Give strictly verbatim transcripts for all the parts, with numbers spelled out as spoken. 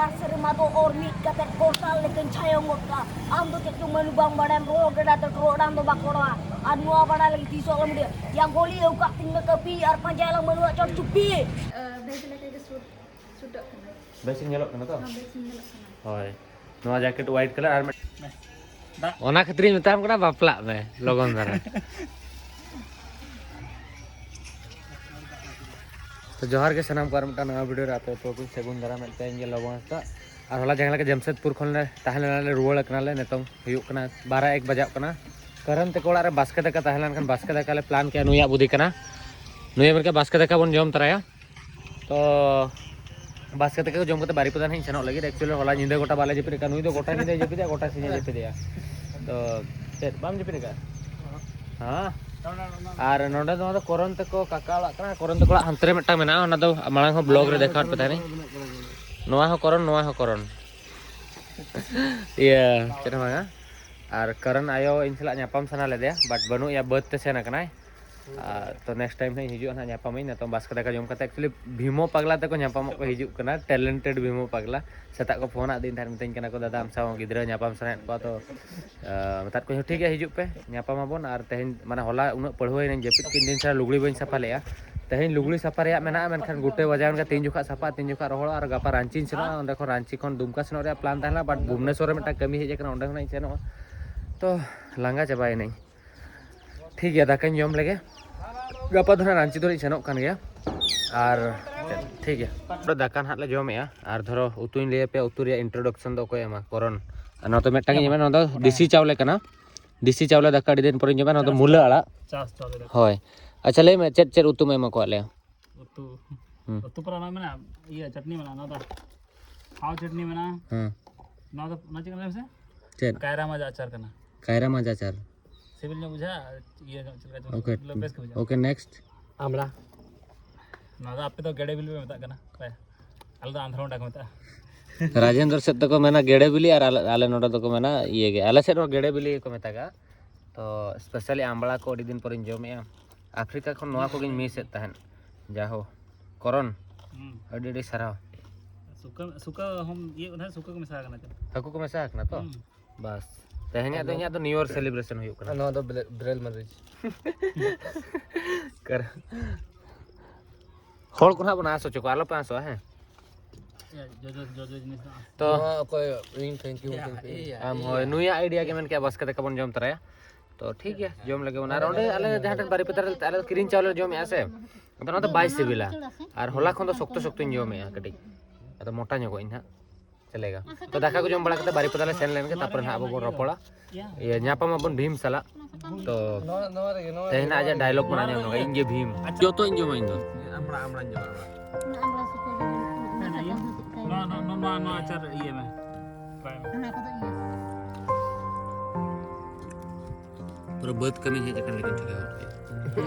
ᱟᱨ ᱥᱮᱨᱢᱟ ᱫᱚ ᱚᱨ ᱢᱤᱫ ᱠᱟᱛᱮ ᱠᱚᱨᱛᱟᱞ ᱞᱮᱠᱟᱧ ᱪᱷᱟᱭᱚ ᱜᱚᱫ ᱠᱟᱜᱼᱟ᱾ ᱟᱢ ᱫᱚ ᱪᱮᱫ ᱪᱚᱝ ᱢᱟᱹᱱᱩ ᱵᱟᱝ ᱵᱟᱲᱟᱭᱟᱢ, ᱨᱚᱲ ᱜᱮᱰᱟ ᱛᱮ ᱴᱚᱨᱚᱰᱟᱝ ᱫᱚ ᱵᱟᱠᱚ ᱨᱚᱲᱟ᱾ ᱟᱨ ᱱᱚᱣᱟ ᱵᱟᱲᱟᱭ ᱞᱟᱹᱜᱤᱫ ᱛᱤᱥ ᱦᱚᱸ ᱟᱞᱚᱢ ᱞᱟᱹᱭᱟ, ᱭᱟ ᱜᱚᱞᱤ ᱟᱹᱣᱠᱟᱜ ᱛᱤᱧ ᱢᱮ ᱠᱟᱹᱯᱤ ᱟᱨ ᱯᱟᱸᱡᱟᱭ ᱟᱞᱟᱝ ᱢᱟᱹᱱᱩᱣᱟᱜ ᱪᱚᱴ ᱪᱩᱯᱤ᱾ ᱵᱮᱥ ᱞᱮᱠᱟ ᱜᱮ ᱥᱩᱴ, ᱥᱩᱴᱚᱜ ᱠᱟᱱᱟ᱾ ᱵᱮᱥ ᱤᱧ ᱧᱮᱞᱚᱜ ᱠᱟᱱᱟ ᱛᱚ? ᱦᱮᱸ, ᱵᱮᱥ ᱤᱧ ᱧᱮᱞᱚᱜ ᱠᱟᱱᱟ᱾ ᱦᱳᱭ, ᱱᱚᱣᱟ ᱡᱮᱠᱮᱴ ᱦᱳᱣᱟᱭᱤᱴ ᱠᱟᱞᱟᱨ ᱟᱨ ᱢᱤᱫ-, ᱚᱱᱟ ᱠᱷᱟᱹᱛᱤᱨᱤᱧ ᱢᱮᱛᱟᱢ ᱠᱟᱱᱟ ᱵᱟᱯᱞᱟᱜ ᱢᱮ ᱞᱚᱜᱚᱱ ᱫᱷᱟᱨᱟ᱾ ᱛᱚ ᱡᱚᱦᱟᱨ ᱜᱮ ᱥᱟᱱᱟᱢ ᱠᱚ, ᱟᱨ ᱢᱤᱫᱴᱟᱝ ᱱᱟᱣᱟ ᱵᱷᱤᱰᱤᱭᱳ ᱨᱮ ᱟᱯᱮ ᱡᱚᱛᱚ ᱠᱚᱧ ᱥᱟᱹᱜᱩᱱ ᱫᱟᱨᱟᱢᱮᱫ ᱯᱮᱭᱟ ᱤᱧ ᱜᱮ ᱞᱚᱵᱚ ᱦᱟᱸᱥᱫᱟ᱾ ᱟᱨ ᱦᱚᱞᱟ ᱡᱟᱦᱟᱸ ᱞᱮᱠᱟ ᱡᱟᱢᱥᱮᱫᱽᱯᱩᱨ ᱠᱷᱚᱱ ᱞᱮ ᱛᱟᱦᱮᱸ ᱞᱮᱱᱟ ᱞᱮ, ᱨᱩᱣᱟᱹᱲ ᱠᱟᱱᱟ ᱞᱮ, ᱱᱤᱛᱚᱝ ᱦᱩᱭᱩᱜ ᱠᱟᱱᱟ ᱵᱟᱨᱟ ᱮᱠ ᱵᱟᱡᱟᱜ ᱠᱟᱱᱟ᱾ ᱠᱟᱨᱚᱱ ᱛᱮᱠᱚ ᱚᱲᱟᱜ ᱨᱮ ᱵᱟᱥᱠᱮ ᱫᱟᱠᱟ ᱛᱟᱦᱮᱸ ᱞᱮᱱᱠᱷᱟᱱ ᱵᱟᱥᱠᱮ ᱫᱟᱠᱟ ᱞᱮ ᱯᱞᱟᱱ ᱠᱮᱜᱼᱟ, ᱱᱩᱭᱟᱜ ᱵᱩᱫᱷᱤ ᱠᱟᱱᱟ, ᱱᱩᱭᱮ ᱢᱮᱱ ᱠᱮᱫᱟ ᱵᱟᱥᱠᱮ ᱫᱟᱠᱟ ᱵᱚᱱ ᱡᱚᱢ ᱛᱚᱨᱟᱭᱟ᱾ ᱛᱚ ᱵᱟᱥᱠᱮ ᱫᱟᱠᱟ ᱠᱚ ᱡᱚᱢ ᱠᱟᱛᱮ ᱵᱟᱨᱤᱯᱟᱫᱟ ᱱᱟᱦᱟᱜ ᱤᱧ ᱥᱮᱱᱚᱜ ᱞᱟᱹᱜᱤᱫ᱾ ᱮᱠᱪᱩᱭᱮᱞᱤ ᱦᱚᱞᱟ ᱧᱤᱫᱟᱹ ᱜᱚᱴᱟ ᱵᱟᱞᱮ ᱡᱟᱹᱯᱤᱫ ᱟᱠᱟᱫ, ᱱᱩᱭ ᱫᱚ ᱜᱚᱴᱟ ᱧᱤᱫᱟᱹᱭ ᱡᱟᱹᱯᱤᱫᱟ, ᱜᱚᱴᱟ ᱥᱤᱧᱮ ᱡᱟᱹᱯᱤᱫᱮᱜᱼᱟ᱾ ᱛᱚ ᱪᱮᱫ ᱵᱟᱢ ᱡᱟᱹᱯᱤᱫ ᱟᱠᱟᱫ? ᱦᱮᱸ᱾ ᱟᱨ ᱱᱚᱰᱮ ᱱᱚᱣᱟ ᱫᱚ ᱠᱚᱨᱚᱱ ᱛᱟᱠᱚ ᱠᱟᱠᱟ ᱚᱲᱟᱜ ᱠᱟᱱᱟ, ᱠᱚᱨᱚᱱ ᱛᱟᱠᱚ ᱚᱲᱟᱜ ᱦᱟᱱᱛᱮ ᱨᱮ ᱢᱤᱫᱴᱟᱝ ᱢᱮᱱᱟᱜᱼᱟ, ᱚᱱᱟ ᱫᱚ ᱢᱟᱲᱟᱝ ᱦᱚᱸ ᱵᱞᱚᱜ ᱨᱮ ᱫᱮᱠᱷᱟᱣᱟᱫ ᱯᱮ ᱛᱟᱦᱮᱱᱟᱹᱧ᱾ ᱱᱚᱣᱟ ᱦᱚᱸ ᱠᱚᱨᱚᱱ, ᱱᱚᱣᱟ ᱦᱚᱸ ᱠᱚᱨᱚᱱ᱾ ᱤᱭᱟᱹ ᱪᱮᱫ ᱦᱚᱸ ᱵᱟᱝᱟ᱾ ᱟᱨ ᱠᱚᱨᱚᱱ ᱟᱭᱳ ᱤᱧ ᱥᱟᱞᱟᱜ ᱧᱟᱯᱟᱢ ᱥᱟᱱᱟ ᱞᱮᱫᱮᱭᱟ, ᱵᱟᱴ ᱵᱟᱹᱱᱩᱜ ᱮᱭᱟ, ᱵᱟᱹᱫᱽ ᱛᱮ ᱥᱮᱱ ᱟᱠᱟᱱᱟᱭ᱾ ᱟᱨ ᱛᱚ ᱱᱮᱠᱥᱴ ᱴᱟᱭᱤᱢ ᱦᱟᱸᱜ ᱤᱧ ᱦᱤᱡᱩᱜᱼᱟ ᱦᱟᱸᱜ, ᱧᱟᱯᱟᱢᱟᱹᱧ ᱱᱤᱛᱚᱝ ᱵᱟᱥᱠᱮ ᱫᱟᱠᱟ ᱡᱚᱢ ᱠᱟᱛᱮ᱾ ᱮᱠᱪᱩᱭᱮᱞᱤ ᱵᱷᱤᱢᱳ ᱯᱟᱜᱽᱞᱟ ᱛᱟᱠᱚ ᱧᱟᱯᱟᱢᱚᱜ ᱠᱚ ᱦᱤᱡᱩᱜ ᱠᱟᱱᱟ, ᱴᱮᱞᱮᱱᱴᱮᱰ ᱵᱷᱤᱢᱳ ᱯᱟᱜᱽᱞᱟ᱾ ᱥᱮᱛᱟᱜ ᱠᱚ ᱯᱷᱳᱱ ᱟᱫᱤᱧ ᱛᱟᱦᱮᱸᱫ, ᱢᱤᱛᱟᱹᱧ ᱠᱟᱱᱟ ᱠᱚ, "ᱫᱟᱫᱟ, ᱟᱢ ᱥᱟᱶ ᱜᱤᱫᱽᱨᱟᱹ ᱧᱟᱯᱟᱢ ᱥᱟᱱᱟᱭᱮᱫ ᱠᱚᱣᱟ", ᱛᱚ ᱟᱸ, ᱢᱮᱛᱟᱫ ᱠᱚᱣᱟᱧ, "ᱦᱚᱸ, ᱴᱷᱤᱠ ᱜᱮᱭᱟ, ᱦᱤᱡᱩᱜ ᱯᱮ, ᱧᱟᱯᱟᱢ ᱟᱵᱚᱱ᱾" ᱟᱨ ᱛᱮᱦᱮᱧ, ᱢᱟᱱᱮ, ᱦᱚᱞᱟ ᱩᱱᱟᱹᱜ ᱯᱟᱹᱲᱦᱟᱹᱭᱮᱱᱟᱹᱧ, ᱡᱟᱹᱯᱤᱫ ᱠᱮᱫ ᱫᱤᱱ ᱪᱷᱟᱲᱟ ᱞᱩᱜᱽᱲᱤ ᱵᱟᱹᱧ ᱥᱟᱯᱷᱟ ᱞᱮᱜᱼᱟ᱾ ᱛᱮᱦᱮᱧ ᱞᱩᱜᱽᱲᱤ ᱥᱟᱯᱷᱟ ᱨᱮᱭᱟᱜ ᱢᱮᱱᱟᱜᱼᱟ, ᱢᱮᱱᱠᱷᱟᱱ ᱜᱩᱴᱟᱹ ᱵᱟᱡᱟᱣᱮᱱ ᱜᱮ, ᱛᱤᱱ ᱡᱚᱠᱷᱟᱜ ᱥᱟᱯᱷᱟᱜᱼᱟ, ᱛᱤᱱ ᱡᱚᱠᱷᱟᱜ ᱨᱚᱦᱚᱲᱚᱜᱼᱟ, ᱟᱨ ᱜᱟᱯᱟ ᱨᱟᱸᱪᱤᱧ ᱥᱮᱱᱚᱜᱼᱟ, ᱚᱸᱰᱮ ᱠᱷᱚᱱ ᱨᱟᱸᱪᱤ ᱠᱷᱚᱱ ᱫᱩᱢᱠᱟ ᱥᱮᱱᱚᱜ ᱨᱮᱭᱟᱜ ᱯᱞᱟᱱ ᱛᱟᱦᱮᱸ ᱞᱮᱱᱟ, ᱵᱟᱴ ᱵᱷᱩᱵᱽᱱᱮᱥᱚᱨ ᱨᱮ ᱢᱤᱫᱴᱟᱝ ᱠᱟᱹᱢᱤ ᱦᱮᱡ ᱟᱠᱟᱱᱟ, ᱚᱸᱰᱮ ᱠᱷᱚᱱᱟᱜ ᱤᱧ ᱥᱮᱱᱚᱜᱼᱟ᱾ ᱛᱚ, ᱞᱟᱸᱜᱟ ᱪᱟᱵᱟᱭᱮᱱᱟᱹᱧ᱾ ᱴᱷᱤᱠ ᱜᱮᱭᱟ, ᱫᱟᱠᱟᱧ ᱡᱚᱢ ᱞᱮᱜᱮ, ᱜᱟᱯᱟ ᱫᱚ ᱱᱟᱦᱟᱜ ᱨᱟᱸᱪᱤ ᱫᱚ ᱱᱟᱦᱟᱜ ᱤᱧ ᱥᱮᱱᱚᱜ ᱠᱟᱱ ᱜᱮᱭᱟ᱾ ᱟᱨ ᱴᱷᱤᱠ ᱜᱮᱭᱟ, ᱫᱟᱠᱟ ᱱᱟᱦᱟᱜ ᱞᱮ ᱡᱚᱢᱮᱜᱼᱟ, ᱟᱨ ᱫᱷᱚᱨᱚ ᱩᱛᱩᱧ ᱞᱟᱹᱭ ᱟᱯᱮᱭᱟ, ᱩᱛᱩ ᱨᱮᱭᱟᱜ ᱤᱱᱴᱨᱳᱰᱟᱠᱥᱚᱱ ᱫᱚ ᱚᱠᱚᱭ ᱮᱢᱟ? ᱠᱚᱨᱚᱱ᱾ ᱟᱨ ᱱᱚᱣᱟ ᱫᱚ ᱢᱤᱫᱴᱟᱝ ᱤᱧ ᱮᱢᱟ, ᱱᱚᱣᱟ ᱫᱚ ᱫᱮᱥᱤ ᱪᱟᱣᱞᱮ ᱠᱟᱱᱟ᱾ ᱫᱮᱥᱤ ᱪᱟᱣᱞᱮ ᱫᱟᱠᱟ ᱟᱹᱰᱤ ᱫᱤᱱ ᱯᱚᱨᱮᱧ ᱡᱚᱢᱟ, ᱱᱚᱣᱟ ᱫᱚ ᱪᱟᱥ ᱢᱩᱞᱟᱹ ᱠᱟᱜ, ᱟᱲᱟᱜ᱾ ᱪᱟᱥ ᱪᱟᱣᱞᱮ ᱫᱟᱠᱟ᱾ ᱦᱳᱭ᱾ ᱟᱪᱪᱷᱟ, ᱞᱟᱹᱭ ᱢᱮ, ᱪᱮᱫ ᱪᱮᱫ ᱩᱛᱩᱢ ᱮᱢᱟ ᱠᱚᱣᱟ ᱞᱮᱭᱟ? ᱩᱛᱩ, ᱦᱩᱸ᱾ ᱩᱛᱩ ᱯᱟᱨᱟ ᱚᱱᱟ ᱢᱮᱱᱟᱜᱼᱟ, ᱤᱭᱟᱹ, ᱪᱟᱴᱱᱤ ᱢᱮᱱᱟᱜᱼᱟ, ᱱᱚᱣᱟ ᱫᱚ ᱦᱟᱣ ᱪᱟᱴᱱᱤ ᱢᱮᱱᱟᱜᱼᱟ᱾ ᱦᱮᱸ᱾ ᱱᱚᱣᱟ ᱫᱚ, ᱚᱱᱟ ᱪᱮᱫ ᱠᱟᱱᱟ ᱞᱟᱹᱭ ᱢᱮᱥᱮ? ᱪᱮᱫ? ᱠᱟᱭᱨᱟ ᱢᱟᱡᱟ ᱟᱪᱟᱨ ᱠᱟᱱᱟ᱾ ᱠᱟᱭᱨᱟ ᱢᱟᱡᱟ ᱟᱪᱟᱨ᱾ ᱥᱤᱵᱤᱞ ᱧᱚᱜ ᱵᱩᱡᱷᱟᱹᱜᱼᱟ, ᱤᱭᱟᱹ ᱧᱚᱜ ᱪᱮᱫ ᱞᱮᱠᱟ ᱪᱚᱝ, ᱳᱠᱮ᱾ ᱵᱮᱥ ᱜᱮ ᱵᱩᱡᱷᱟᱹᱜᱼᱟ᱾ Okay, next. ᱟᱢᱲᱟ᱾ ᱱᱚᱣᱟ ᱫᱚ ᱟᱯᱮ ᱫᱚ ᱜᱮᱰᱮ ᱵᱤᱞᱤ ᱯᱮ ᱢᱮᱛᱟᱜ ᱠᱟᱱᱟ, ᱚᱠᱚᱭ? ᱟᱞᱮ ᱫᱚ ᱟᱸᱫᱷᱨᱟ ᱢᱟᱴᱟ ᱠᱚ ᱢᱮᱛᱟᱜᱼᱟ᱾ ᱨᱟᱡᱮᱱᱫᱨᱚ ᱥᱮᱫ ᱫᱚᱠᱚ ᱢᱮᱱᱟ ᱜᱮᱰᱮ ᱵᱤᱞᱤ, ᱟᱨ ᱟᱞᱮ, ᱟᱞᱮ ᱱᱚᱰᱮ ᱫᱚᱠᱚ ᱢᱮᱱᱟ ᱤᱭᱟᱹ ᱜᱮ᱾ ᱟᱞᱮ ᱥᱮᱫ ᱦᱚᱸ ᱜᱮᱰᱮ ᱵᱤᱞᱤ ᱜᱮᱠᱚ ᱢᱮᱛᱟᱜᱼᱟ᱾ ᱛᱚ, ᱥᱯᱮᱥᱟᱞᱤ ᱟᱢᱵᱽᱲᱟ ᱠᱚ ᱟᱹᱰᱤ ᱫᱤᱱ ᱯᱚᱨᱮᱧ ᱡᱚᱢᱮᱜᱼᱟ᱾ ᱟᱯᱷᱨᱤᱠᱟ ᱠᱷᱚᱱ ᱱᱚᱣᱟ ᱠᱚᱜᱮᱧ ᱢᱤᱥ ᱮᱫ ᱛᱟᱦᱮᱸᱫ᱾ ᱡᱟᱦᱳ, ᱠᱚᱨᱚᱱ, ᱦᱩᱸ᱾ ᱟᱹᱰᱤ ᱟᱹᱰᱤ ᱥᱟᱨᱦᱟᱣ᱾ ᱥᱩᱠᱟ ᱥᱩᱠᱟ ᱦᱚᱸ ᱤᱭᱟᱹ ᱠᱟᱱᱟ, ᱥᱩᱠᱟ ᱠᱚ ᱢᱮᱥᱟ ᱠᱟᱱᱟ ᱛᱚ᱾ ᱦᱟᱹᱠᱩ ᱠᱚ ᱢᱮᱥᱟ ᱠᱟᱱᱟ ᱛᱚ? ᱦᱩᱸ᱾ ᱵᱟᱥ, ᱛᱮᱦᱮᱧᱟᱜ ᱫᱚ ᱤᱧᱟᱹᱜ ᱫᱚ ᱱᱤᱭᱩ ᱤᱭᱟᱨ ᱥᱮᱞᱤᱵᱨᱮᱥᱚᱱ ᱦᱩᱭᱩᱜ ᱠᱟᱱᱟ᱾ ᱱᱚᱣᱟ ᱫᱚ ᱵᱨᱮ- ᱵᱨᱮᱞ ᱢᱟᱹᱨᱤᱪ᱾ ᱠᱟᱨ- ᱦᱚᱲ ᱠᱚ ᱱᱟᱦᱟᱜ ᱵᱚᱱ ᱟᱸᱥ ᱦᱚᱪᱚ ᱠᱚᱣᱟ, ᱟᱞᱚᱯᱮ ᱟᱸᱥᱚᱜᱼᱟ, ᱦᱮᱸ? ᱡᱚᱡᱚ ᱡᱚᱡᱚ ᱡᱤᱱᱤᱥ ᱫᱚ᱾ ᱛᱚ ᱱᱚᱣᱟ ᱚᱠᱚᱭ? ᱤᱧ ᱛᱷᱮᱝᱠ ᱭᱩ, ᱛᱷᱮᱝᱠ ᱭᱩ᱾ ᱟᱢ, ᱦᱳᱭ, ᱱᱩᱭᱟᱜ ᱟᱭᱰᱤᱭᱟ ᱜᱮ ᱢᱮᱱ ᱠᱮᱜᱼᱟ, ᱵᱟᱥᱠᱮ ᱫᱟᱠᱟ ᱵᱚᱱ ᱡᱚᱢ ᱛᱚᱨᱟᱭᱟ᱾ ᱛᱚ ᱴᱷᱤᱠ ᱜᱮᱭᱟ, ᱡᱚᱢ ᱞᱮᱜᱮ ᱵᱚᱱ᱾ ᱟᱨ ᱚᱸᱰᱮ ᱟᱞᱮ ᱡᱟᱦᱟᱸ ᱴᱷᱮᱱ ᱵᱟᱨᱤᱯᱟᱫᱟ ᱨᱮ ᱟᱞᱮ ᱫᱚ ᱠᱤᱨᱤᱧ ᱪᱟᱣᱞᱮ ᱞᱮ ᱡᱚᱢᱮᱜᱼᱟ ᱥᱮ, ᱟᱫᱚ ᱚᱱᱟ ᱫᱚ ᱵᱟᱭ ᱥᱤᱵᱤᱞᱟ᱾ ᱟᱨ ᱦᱚᱞᱟ ᱠᱷᱚᱱ ᱫᱚ ᱥᱚᱠᱛᱚ ᱥᱚᱠᱛᱚᱧ ᱡᱚᱢᱮᱜᱼᱟ ᱠᱟᱹᱴᱤᱡ, ᱟᱫᱚ ᱢᱚᱴᱟ ᱧᱚᱜᱚᱜ ᱤᱧ ᱦᱟᱸᱜ᱾ ᱪᱟᱞᱮᱜᱟ᱾ ᱛᱚ ᱫᱟᱠᱟ ᱠᱚ ᱡᱚᱢ ᱵᱟᱲᱟ ᱠᱟᱛᱮ ᱵᱟᱨᱤᱯᱟᱫᱟ ᱞᱮ ᱥᱮᱱ ᱞᱮᱱ ᱜᱮ, ᱛᱟᱨᱯᱚᱨᱮ ᱱᱟᱦᱟᱜ ᱟᱵᱚ ᱵᱚᱱ ᱨᱚᱯᱚᱲᱟ᱾ ᱤᱭᱟᱹ, ᱧᱟᱯᱟᱢ ᱟᱵᱚᱱ ᱵᱷᱤᱢ ᱥᱟᱞᱟᱜ᱾ ᱛᱚ ᱱᱚᱣᱟ, ᱱᱚᱣᱟ ᱨᱮᱜᱮ, ᱱᱚᱣᱟ ᱛᱮᱦᱮᱧ ᱨᱮᱜᱮ᱾ ᱱᱟᱦᱟᱜ ᱟᱡᱟᱜ ᱰᱟᱭᱞᱚᱜ ᱵᱚᱱ ᱟᱸᱡᱚᱢ ᱱᱚᱜᱟ, "ᱤᱧ ᱜᱮ ᱵᱷᱤᱢ, ᱡᱚᱛᱚᱧ ᱡᱚᱢᱟ ᱤᱧ ᱫᱚ᱾" ᱟᱢᱲᱟ, ᱟᱢᱲᱟᱧ ᱡᱚᱢᱟ, ᱟᱢᱲᱟ᱾ ᱚᱱᱟ ᱟᱢᱲᱟ ᱥᱩᱠᱟᱹ ᱫᱚ ᱵᱟᱹᱱᱩᱜ, ᱚᱱᱟ ᱥᱟᱠᱟᱢ ᱦᱚᱸ ᱪᱮᱫ ᱠᱟᱭ ᱱᱚᱣᱟ, ᱱᱚᱣᱟ, ᱱᱚᱣᱟ, ᱱᱚᱣᱟ ᱟᱪᱟᱨ ᱤᱭᱟᱹ ᱢᱮ᱾ ᱚᱱᱟ ᱠᱚᱫᱚ ᱤᱭᱟᱹ᱾ ᱯᱩᱨᱟᱹ ᱵᱟᱹᱫᱽ ᱠᱟᱹᱢᱤ ᱦᱮᱡ ᱟᱠᱟᱱ ᱞᱮᱠᱟᱧ ᱴᱷᱤᱠᱟᱹ ᱜᱚᱫ ᱠᱮᱫᱟ᱾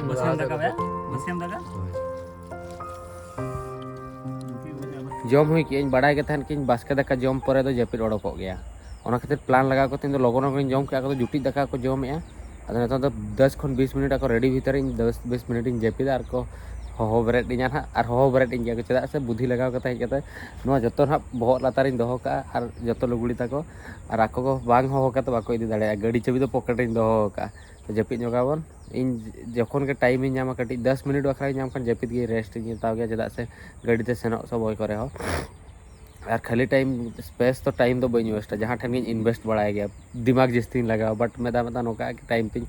ᱵᱟᱹᱥᱭᱟᱹᱢ ᱫᱟᱠᱟ ᱵᱮ? ᱵᱟᱹᱥᱭᱟᱹᱢ ᱫᱟᱠᱟ? ᱦᱳᱭ᱾ ᱡᱚᱢ ᱦᱩᱭ ᱠᱮᱜᱼᱟᱹᱧ, ᱵᱟᱲᱟᱭ ᱜᱮ ᱛᱟᱦᱮᱱ ᱠᱤᱧ ᱵᱟᱥᱠᱮ ᱫᱟᱠᱟ ᱡᱚᱢ ᱯᱚᱨᱮ ᱫᱚ ᱡᱟᱹᱯᱤᱫ ᱚᱰᱚᱠᱚᱜ ᱜᱮᱭᱟ᱾ ᱚᱱᱟ ᱠᱷᱟᱹᱛᱤᱨ ᱯᱞᱟᱱ ᱞᱟᱜᱟᱣ ᱠᱟᱛᱮ ᱤᱧ ᱫᱚ ᱞᱚᱜᱚᱱ ᱞᱚᱜᱚᱱᱤᱧ ᱡᱚᱢ ᱠᱮᱜᱼᱟ, ᱟᱠᱚ ᱫᱚ ᱡᱩᱴᱤᱡ ᱫᱟᱠᱟ ᱠᱚ ᱡᱚᱢᱮᱜᱼᱟ᱾ ᱟᱫᱚ ᱱᱤᱛᱚᱜ ᱫᱚ ᱫᱚᱥ ᱠᱷᱚᱱ ᱵᱤᱥ ᱢᱤᱱᱤᱴ ᱟᱠᱚ ᱨᱮᱰᱤ ᱵᱷᱤᱛᱟᱹᱨ ᱤᱧ ᱫᱚᱥ ᱵᱤᱥ ᱢᱤᱱᱤᱴ ᱤᱧ ᱡᱟᱹᱯᱤᱫᱟ ᱟᱨ ᱠᱚ ᱦᱚᱦᱚ ᱵᱮᱨᱮᱫ ᱤᱧᱟ ᱱᱟᱦᱟᱜ, ᱟᱨ ᱦᱚᱦᱚ ᱵᱮᱨᱮᱫ ᱤᱧ ᱜᱮᱭᱟ ᱠᱚ, ᱪᱮᱫᱟᱜ ᱥᱮ ᱵᱩᱫᱷᱤ ᱞᱟᱜᱟᱣ ᱠᱟᱛᱮ ᱦᱮᱡ ᱠᱟᱛᱮ ᱱᱚᱣᱟ ᱡᱚᱛᱚ ᱱᱟᱦᱟᱜ ᱵᱚᱦᱚᱜ ᱞᱟᱛᱟᱨᱤᱧ ᱫᱚᱦᱚ ᱠᱟᱜᱼᱟ, ᱟᱨ ᱡᱚᱛᱚ ᱞᱩᱜᱽᱲᱤ ᱛᱟᱠᱚ, ᱟᱨ ᱟᱠᱚ ᱠᱚ ᱵᱟᱝ ᱦᱚᱦᱚ ᱠᱟᱛᱮ ᱵᱟᱠᱚ ᱤᱫᱤ ᱫᱟᱲᱮᱭᱟᱜᱼᱟ, ᱜᱟᱹᱰᱤ ᱪᱟᱹᱵᱤ ᱫᱚ ᱯᱚᱠᱮᱴ ᱨᱤᱧ ᱫᱚᱦᱚ ᱠᱟᱜᱼᱟ᱾ ᱛᱚ ᱡᱟᱹᱯᱤᱫ ᱧᱚᱜᱟᱵᱚᱱ᱾ ᱤᱧ ᱡᱚᱠᱷᱚᱱ ᱜᱮ ᱴᱟᱭᱤᱢ ᱤᱧ ᱧᱟᱢᱟ, ᱠᱟᱹᱴᱤᱡ ᱫᱚᱥ ᱢᱤᱱᱤᱴ ᱵᱟᱠᱷᱨᱟᱧ ᱧᱟᱢ ᱠᱷᱟᱱ ᱡᱟᱹᱯᱤᱫ ᱜᱮ ᱨᱮᱥᱴ ᱤᱧ ᱦᱟᱛᱟᱣ ᱜᱮᱭᱟ, ᱪᱮᱫᱟᱜ ᱥᱮ ᱜᱟᱹᱰᱤ ᱛᱮ ᱥᱮᱱᱚᱜ ᱥᱚᱢᱚᱭ ᱠᱚᱨᱮ ᱦᱚᱸ᱾ ᱟᱨ ᱠᱷᱟᱹᱞᱤ ᱴᱟᱭᱤᱢ ᱥᱯᱮᱥ ᱫᱚ ᱴᱟᱭᱤᱢ ᱫᱚ ᱵᱟᱹᱧ ᱣᱮᱥᱴᱟ, ᱡᱟᱦᱟᱸ ᱴᱷᱮᱱ ᱜᱤᱧ ᱤᱱᱵᱷᱮᱥᱴ ᱵᱟᱲᱟᱭ ᱜᱮᱭᱟ, ᱫᱤᱢᱟᱜᱽ ᱡᱟᱹᱥᱛᱤᱧ ᱞᱟᱜᱟᱣᱟ᱾ ᱵᱟᱴ ᱢᱮᱫᱟ ᱢᱮᱫᱟ ᱱᱚᱝᱠᱟ ᱜᱮ ᱴᱟᱭᱤᱢ ᱛᱤᱧ,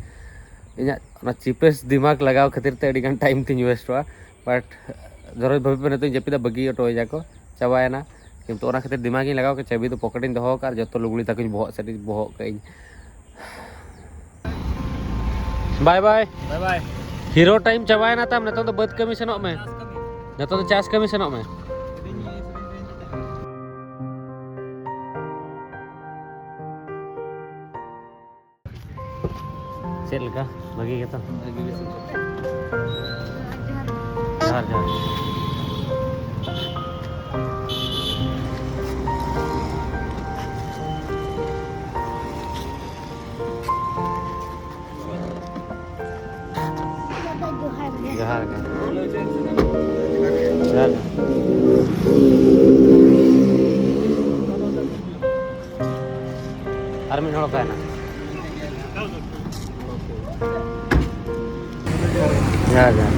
ᱤᱧᱟᱹᱜ ᱚᱱᱟ ᱪᱤᱯᱮᱥᱴ ᱫᱤᱢᱟᱜᱽ ᱞᱟᱜᱟᱣ ᱠᱷᱟᱹᱛᱤᱨ ᱛᱮ ᱟᱹᱰᱤ ᱜᱟᱱ ᱴᱟᱭᱤᱢ ᱛᱤᱧ ᱣᱮᱥᱴᱚᱜᱼᱟ᱾ ᱵᱟᱴ ᱫᱷᱚᱨᱚᱡ ᱵᱷᱟᱵᱤ ᱯᱮ ᱱᱤᱛᱚᱜ ᱡᱟᱹᱯᱤᱫᱟ, ᱵᱟᱹᱜᱤ ᱦᱚᱴᱚᱭᱟ ᱠᱚ, ᱪᱟᱵᱟᱭᱮᱱᱟ᱾ ᱠᱤᱱᱛᱩ ᱚᱱᱟ ᱠᱷᱟᱹᱛᱤᱨ ᱫᱤᱢᱟᱜᱽ ᱤᱧ ᱞᱟᱜᱟᱣ ᱠᱮᱫᱟ, ᱪᱟᱹᱵᱤ ᱫᱚ ᱯᱚᱠᱮᱴ ᱤᱧ ᱫᱚᱦᱚ ᱠᱟᱜᱼᱟ, ᱟᱨ ᱡᱚᱛᱚ ᱞᱩᱜᱽᱲᱤ ᱛᱟᱠᱚᱧ ᱵᱚᱦᱚᱜ ᱥᱮᱫ ᱤᱧ ᱵᱚᱦᱚᱜ ᱠᱟᱜᱼᱟᱹᱧ᱾ ᱵᱟᱭ ᱵᱟᱭ᱾ ᱵᱟᱭ ᱵᱟᱭ᱾ ᱦᱤᱨᱳ ᱴᱟᱭᱤᱢ ᱪᱟᱵᱟᱭᱮᱱᱟ ᱛᱟᱢ, ᱱᱤᱛᱚᱜ ᱫᱚ ᱵᱟᱹᱫᱽ ᱠᱟᱹᱢᱤ ᱥᱮᱱᱚᱜ ᱢᱮ᱾ ᱪᱟᱥ ᱠᱟᱹᱢᱤ᱾ ᱱᱤᱛᱚᱜ ᱫᱚ ᱪᱟᱥ ᱠᱟᱹᱢᱤ ᱥᱮᱱᱚᱜ ᱢᱮ᱾ ᱪᱮᱫ ᱞᱮᱠᱟ? ᱵᱷᱟᱹᱜᱤ ᱜᱮᱛᱚ? ᱵᱷᱟᱹᱜᱤ ᱜᱮ᱾ ᱡᱚᱦᱟᱨ, ᱡᱚᱦᱟᱨ᱾ ᱡᱚᱦᱟᱨ ᱜᱮ᱾ ᱡᱚᱦᱟᱨ ᱜᱮ᱾ ᱡᱚᱦᱟᱨ ᱜᱮ᱾ ᱟᱨ ᱢᱤᱫ ᱦᱚᱲ ᱚᱠᱟᱭᱮᱱᱟ? ᱡᱚᱦᱟᱨ, ᱡᱚᱦᱟᱨ᱾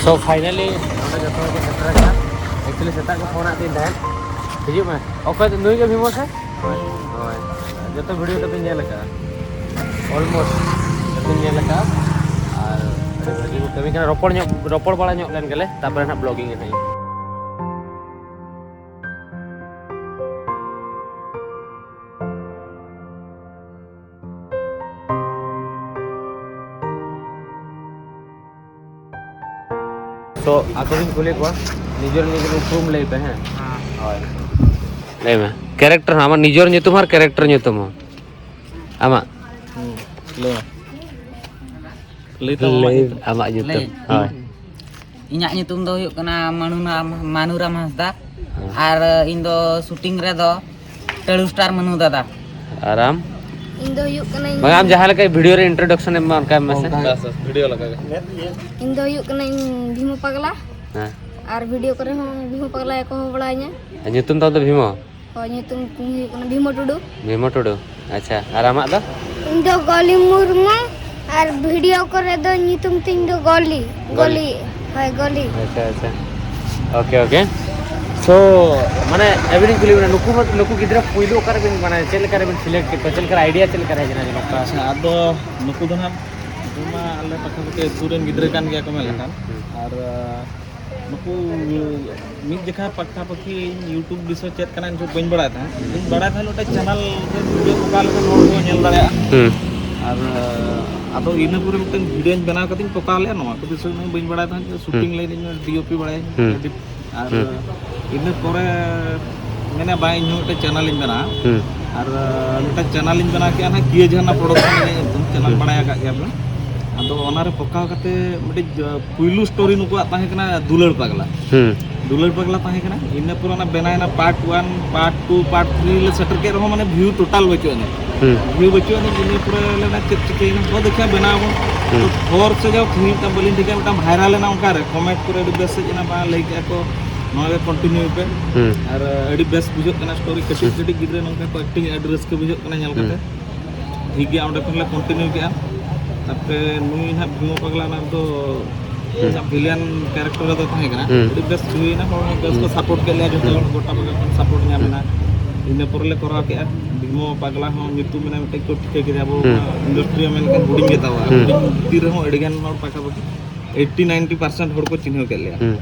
So, finally, ᱱᱚᱰᱮ ᱡᱚᱛᱚ ᱦᱚᱲ ᱠᱚ ᱥᱮᱴᱮᱨ ᱟᱠᱟᱱᱟ᱾ Actually, ᱥᱮᱛᱟᱜ ᱠᱚ ᱯᱷᱳᱱ ᱟᱫ ᱛᱤᱧ ᱛᱟᱦᱮᱸᱫ, "ᱦᱤᱡᱩᱜ ᱢᱮ, ᱚᱠᱚᱭ ᱫᱚ ᱱᱩᱭ ᱜᱮ ᱵᱷᱤᱢᱚ ᱥᱮ?" ᱦᱳᱭ, ᱡᱚᱛᱚ video ᱛᱟᱯᱮ ᱧᱮᱞ ᱟᱠᱟᱫᱼᱟ, almost ᱡᱚᱛᱚᱧ ᱧᱮᱞ ᱟᱠᱟᱫᱼᱟ᱾ ᱟᱨ ᱟᱹᱰᱤ ᱵᱷᱟᱹᱜᱤ ᱠᱚ ᱠᱟᱹᱢᱤ ᱠᱟᱱᱟ᱾ ᱨᱚᱯᱚᱲ ᱧᱚᱜ, ᱨᱚᱯᱚᱲ ᱵᱟᱲᱟ ᱧᱚᱜ ᱞᱮᱱ ᱜᱮᱞᱮ, ᱛᱟᱨᱯᱚᱨᱮ ᱱᱟᱦᱟᱜ vlogging ᱮᱫ ᱟᱹᱧ᱾ So, ᱟᱠᱚ ᱜᱤᱧ ᱠᱩᱞᱤ ᱠᱚᱣᱟ, ᱱᱤᱡᱮᱨ ᱱᱤᱡᱮᱨ ᱩᱯᱨᱩᱢ ᱞᱟᱹᱭ ᱯᱮ, ᱦᱮᱸ? ᱦᱮᱸ᱾ ᱦᱳᱭ᱾ ᱞᱟᱹᱭ ᱢᱮ, character ᱦᱚᱸ, ᱟᱢᱟᱜ ᱱᱤᱡᱮᱨ ᱧᱩᱛᱩᱢ ᱟᱨ character ᱧᱩᱛᱩᱢ ᱦᱚᱸ᱾ ᱟᱢᱟᱜ? ᱦᱩᱸ, ᱞᱟᱹᱭ ᱢᱮ᱾ ᱞᱟᱹᱭ ᱛᱟᱢ ᱟᱢᱟᱜ ᱞᱟᱹᱭ ᱧᱩᱛᱩᱢ᱾ ᱟᱢᱟᱜ ᱧᱩᱛᱩᱢ, ᱞᱟᱹᱭ᱾ ᱦᱳᱭ᱾ ᱤᱧᱟᱜ ᱧᱩᱛᱩᱢ ᱫᱚ ᱦᱩᱭᱩᱜ ᱠᱟᱱᱟ ᱢᱟᱱᱩᱨᱟᱢ, ᱢᱟᱱᱩᱨᱟᱢ ᱦᱟᱸᱥᱫᱟ᱾ ᱦᱮᱸ᱾ ᱟᱨ ᱤᱧ ᱫᱚ shooting ᱨᱮᱫᱚ ᱴᱟᱹᱲᱩ star ᱢᱟᱱᱩ ᱫᱟᱫᱟ᱾ ᱟᱨ ᱟᱢ? ᱤᱧ ᱫᱚ ᱦᱩᱭᱩᱜ ᱠᱟᱹᱱᱟᱹᱧ ᱵᱟᱝ, ᱟᱢ ᱡᱟᱦᱟᱸ ᱞᱮᱠᱟ video ᱨᱮ introduction ᱮᱢ ᱮᱢᱟ, ᱚᱱᱠᱟ ᱮᱢ ᱢᱮᱥᱮ᱾ ᱚᱱᱠᱟ ᱜᱮ᱾ ᱵᱟᱥ, ᱵᱟᱥ, video ᱞᱮᱠᱟ ᱜᱮ᱾ ᱤᱧ ᱫᱚ ᱦᱩᱭᱩᱜ ᱠᱟᱹᱱᱟᱹᱧ ᱵᱷᱤᱢᱚ ᱯᱟᱜᱽᱞᱟ᱾ ᱦᱮᱸ᱾ ᱟᱨ video ᱠᱚᱨᱮ ᱦᱚᱸ ᱵᱷᱤᱢᱚ ᱯᱟᱜᱽᱞᱟ ᱜᱮᱠᱚ ᱦᱚᱦᱚ ᱵᱟᱲᱟᱧᱟ᱾ ᱟᱨ ᱧᱩᱛᱩᱢ ᱛᱟᱢ ᱫᱚ ᱵᱷᱤᱢᱚ? ᱦᱳᱭ, ᱧᱩᱛᱩᱢ ᱠᱚ ᱦᱩᱭᱩᱜ ᱠᱟᱱᱟ ᱵᱷᱤᱢᱚ ᱴᱩᱰᱩ᱾ ᱵᱷᱤᱢᱚ ᱴᱩᱰᱩ᱾ ᱟᱪᱪᱷᱟ, ᱟᱨ ᱟᱢᱟᱜ ᱫᱚ? ᱤᱧ ᱫᱚ ᱜᱚᱞᱤ ᱢᱩᱨᱢᱩ, ᱟᱨ video ᱠᱚᱨᱮ ᱫᱚ ᱧᱩᱛᱩᱢ ᱛᱤᱧ ᱫᱚ ᱜᱚᱞᱤ᱾ ᱜᱚᱞᱤ᱾ ᱜᱚᱞᱤ᱾ ᱦᱳᱭ, ᱜᱚᱞᱤ᱾ ᱟᱪᱪᱷᱟ, ᱟᱪᱪᱷᱟ᱾ Okay, okay. So, ᱢᱟᱱᱮ, ᱟᱹᱵᱤᱱ ᱞᱤᱧ ᱠᱩᱞᱤ ᱵᱤᱱᱟ, ᱱᱩᱠᱩ ᱢᱟ, ᱱᱩᱠᱩ ᱜᱤᱫᱽᱨᱟᱹ ᱯᱩᱭᱞᱩ ᱚᱠᱟ ᱨᱮᱵᱤᱱ, ᱢᱟᱱᱮ, ᱪᱮᱫ ᱞᱮᱠᱟ ᱨᱮᱵᱤᱱ select ᱠᱮᱫ ᱠᱚᱣᱟ? ᱪᱮᱫ ᱞᱮᱠᱟ ᱨᱮ idea ᱪᱮᱫ ᱞᱮᱠᱟ ᱨᱮ ᱦᱮᱡ ᱮᱱᱟ ᱡᱮ ᱱᱚᱝᱠᱟ? ᱟᱪᱪᱷᱟ, ᱟᱫᱚ ᱱᱩᱠᱩ ᱫᱚ ᱱᱟᱦᱟᱜ, ᱱᱩᱠᱩ ᱢᱟ ᱟᱞᱮ ᱯᱟᱠᱟ ᱯᱟᱠᱤ ᱟᱹᱛᱩ ᱨᱮᱱ ᱜᱤᱫᱽᱨᱟᱹ ᱠᱟᱱ ᱜᱮᱭᱟ ᱠᱚ ᱢᱮᱱ ᱦᱩᱸ, ᱞᱮᱠᱷᱟᱱ᱾ ᱦᱩᱸ᱾ ᱟᱨ, ᱱᱩᱠᱩ ᱢᱤᱫ ᱡᱚᱠᱷᱟ ᱯᱟᱠᱟ ᱯᱟᱠᱤ ᱤᱧ YouTube ᱵᱤᱥᱚᱭ ᱪᱮᱫ ᱠᱟᱱᱟ ᱤᱧ ᱵᱟᱹᱧ ᱵᱟᱲᱟᱭ ᱛᱟᱦᱮᱸᱫ᱾ ᱤᱧ ᱵᱟᱲᱟᱭ ᱛᱟᱦᱮᱸᱫ ᱢᱤᱫᱴᱮᱱ channel ᱨᱮ video ᱚᱠᱟ ᱞᱮᱠᱟᱱ ᱦᱚᱲ ᱠᱚ ᱧᱮᱞ ᱫᱟᱲᱮᱭᱟᱜᱼᱟ᱾ ᱦᱩᱸ᱾ ᱟᱨ, ᱟᱫᱚ ᱤᱱᱟᱹ ᱯᱚᱨᱮ ᱢᱤᱫᱴᱮᱱ videoᱧ ᱵᱮᱱᱟᱣ ᱠᱟᱛᱮᱧ ᱯᱚᱠᱟᱣ ᱞᱮᱜᱼᱟ᱾ ᱱᱚᱣᱟ ᱠᱚ ᱵᱤᱥᱚᱭ ᱩᱱᱟᱹᱜ ᱵᱟᱹᱧ ᱵᱟᱲᱟᱭ ᱛᱟᱦᱮᱸᱫ᱾ ᱦᱩᱸ᱾ Shooting line ᱤᱧ DOP ᱵᱟᱲᱟᱭᱟᱹᱧ, ᱦᱩᱸ᱾ Edit᱾ ᱟᱨ ᱦᱩᱸ᱾ ᱤᱱᱟᱹ ᱯᱚᱨᱮ ᱢᱮᱱᱟ, "ᱵᱟᱝ, ᱤᱧ ᱦᱚᱸ ᱢᱤᱫᱴᱮᱱ channelᱤᱧ ᱵᱮᱱᱟᱣᱟ᱾" ᱦᱩᱸ᱾ ᱟᱨ, ᱟᱨ ᱢᱤᱫᱴᱮᱱ channelᱤᱧ ᱵᱮᱱᱟᱣ ᱠᱮᱜᱼᱟ, ᱱᱟᱦᱟᱜ ᱠᱤᱭᱟᱹ ᱡᱷᱟᱨᱱᱟ Production ᱤᱧ ᱧᱩᱛᱩᱢ, channel ᱦᱩᱸ᱾ ᱵᱟᱲᱟᱭ ᱟᱠᱟᱫ ᱜᱮᱭᱟ ᱯᱮ᱾ ᱟᱫᱚ ᱚᱱᱟᱨᱮ ᱯᱚᱠᱟᱣ ᱠᱟᱛᱮ ᱢᱤᱫᱴᱤᱡ, ᱟ, ᱯᱩᱭᱞᱩ story ᱱᱩᱠᱩᱣᱟᱜ ᱛᱟᱦᱮᱸ ᱠᱟᱱᱟ ᱫᱩᱞᱟᱹᱲ ᱯᱟᱜᱽᱞᱟ᱾ ᱦᱩᱸ᱾ ᱫᱩᱞᱟᱹᱲ ᱯᱟᱜᱽᱞᱟ ᱛᱟᱦᱮᱸ ᱠᱟᱱᱟ, ᱤᱱᱟᱹ ᱯᱚᱨᱮ ᱚᱱᱟ ᱵᱮᱱᱟᱣ ᱮᱱᱟ part one, part two, part three ᱞᱮ ᱥᱮᱴᱮᱨ ᱠᱮᱫ ᱨᱮᱦᱚᱸ ᱢᱟᱱᱮ view total ᱵᱟᱹᱪᱩᱜ ᱟᱹᱱᱤᱡ᱾ ᱦᱩᱸ᱾ View ᱵᱟᱹᱪᱩᱜ ᱟᱹᱱᱤᱡ, ᱤᱱᱟᱹ ᱯᱚᱨᱮ ᱞᱮ ᱢᱮᱱᱟ ᱪᱮᱫ ᱪᱤᱠᱟᱹᱭᱮᱱᱟ, ᱛᱚ ᱫᱮᱠᱷᱟ ᱵᱮᱱᱟᱣ ᱟᱵᱚᱱ᱾ ᱦᱩᱸ᱾ ᱛᱚ ᱦᱚᱨ ᱥᱮ ᱡᱟᱣ ᱠᱷᱟᱹᱞᱤ ᱢᱤᱫᱴᱟᱝ ᱵᱟᱹᱞᱤᱧ ᱴᱷᱤᱠᱟ, ᱢᱤᱫᱴᱟᱝ viral ᱮᱱᱟ ᱚᱱᱠᱟ ᱨᱮ, comment ᱠᱚᱨᱮ ᱟᱹᱰᱤ ᱵᱮᱥ ᱦᱮᱡ ᱮᱱᱟ, ᱵᱟᱝ ᱞᱟᱹᱭ ᱠᱮᱫᱼᱟ ᱠᱚ, ᱱᱚᱣᱟ ᱜᱮ ᱠᱚᱱᱴᱤᱱᱤᱭᱩᱭ ᱯᱮ᱾ ᱦᱩᱸ᱾ ᱟᱨ ᱟᱹᱰᱤ ᱵᱮᱥ ᱵᱩᱡᱷᱟᱹᱜ ᱠᱟᱱᱟ ᱥᱴᱳᱨᱤ, ᱠᱟᱹᱴᱤᱡ ᱦᱩᱸ᱾ ᱠᱟᱹᱴᱤᱡ ᱜᱤᱫᱽᱨᱟᱹ ᱱᱚᱝᱠᱟ ᱠᱚ ᱮᱠᱴᱤᱝ ᱮᱫᱼᱟ, ᱟᱹᱰᱤ ᱨᱟᱹᱥᱠᱟᱹ ᱵᱩᱡᱷᱟᱹᱜ ᱠᱟᱱᱟ ᱧᱮᱞ ᱦᱩᱸ᱾ ᱠᱟᱛᱮ᱾ ᱴᱷᱤᱠ ᱜᱮᱭᱟ, ᱚᱸᱰᱮ ᱠᱷᱚᱱ ᱞᱮ ᱠᱚᱱᱴᱤᱱᱤᱭᱩ ᱠᱮᱜᱼᱟ᱾ ᱛᱟᱯᱚᱨᱮ ᱱᱩᱭ ᱱᱟᱦᱟᱜ ᱵᱷᱤᱢᱳ ᱯᱟᱜᱽᱞᱟ ᱱᱟᱜ ᱫᱚ ᱦᱩᱸ᱾ ᱤᱧᱟᱹᱜ ᱵᱷᱤᱞᱤᱭᱟᱱ ᱠᱮᱨᱮᱠᱴᱟᱨ ᱨᱮᱫᱚ ᱛᱟᱦᱮᱸ ᱠᱟᱱᱟ᱾ ᱦᱩᱸ᱾ ᱟᱹᱰᱤ ᱵᱮᱥ ᱦᱩᱭᱱᱟ, ᱦᱚᱲ ᱦᱚᱸ ᱵᱮᱥ ᱠᱚ ᱦᱩᱸ᱾ ᱥᱟᱯᱳᱨᱴ ᱠᱮᱫ ᱞᱮᱭᱟ, ᱡᱚᱛᱚ ᱦᱩᱸ᱾ ᱦᱚᱲ ᱜᱚᱴᱟ ᱯᱟᱜᱽᱞᱟ ᱠᱷᱚᱱ ᱥᱟᱯᱳᱨᱴ ᱧᱟᱢ ᱦᱩᱸ᱾ ᱮᱱᱟ᱾ ᱤᱱᱟᱹ ᱯᱚᱨᱮ ᱞᱮ ᱠᱚᱨᱟᱣ ᱠᱮᱜᱼᱟ ᱵᱷᱤᱢᱳ ᱯᱟᱜᱽᱞᱟ ᱦᱚᱸ, ᱧᱩᱛᱩᱢ ᱢᱮᱱᱟᱜᱼᱟ ᱢᱤᱫᱴᱮᱡ ᱠᱚ ᱴᱷᱤᱠᱟᱹ ᱠᱮᱫᱟ, ᱟᱵᱚ ᱦᱩᱸ᱾ ᱤᱱᱰᱟᱥᱴᱨᱤ ᱦᱚᱸ ᱢᱮᱱ ᱞᱮᱠᱷᱟᱱ ᱦᱩᱰᱤᱧ ᱜᱮ ᱛᱟᱵᱚᱱᱟ᱾ ᱦᱩᱸ᱾ ᱦᱩᱰᱤᱧ ᱵᱷᱤᱛᱤᱨ ᱨᱮᱦᱚᱸ ᱟᱹᱰᱤ ᱜᱟᱱ ᱦᱚᱲ ᱯᱟᱠᱟᱯᱟᱠᱤ ᱮᱭᱤᱴᱴᱤ ᱱᱟᱭᱤᱱᱴᱤ ᱯᱟᱨᱥᱮᱱᱴ ᱦᱚᱲ ᱠᱚ ᱪᱤᱱᱦᱟᱹᱣ ᱠᱮᱫ ᱞᱮᱭᱟ᱾ ᱦᱩᱸ᱾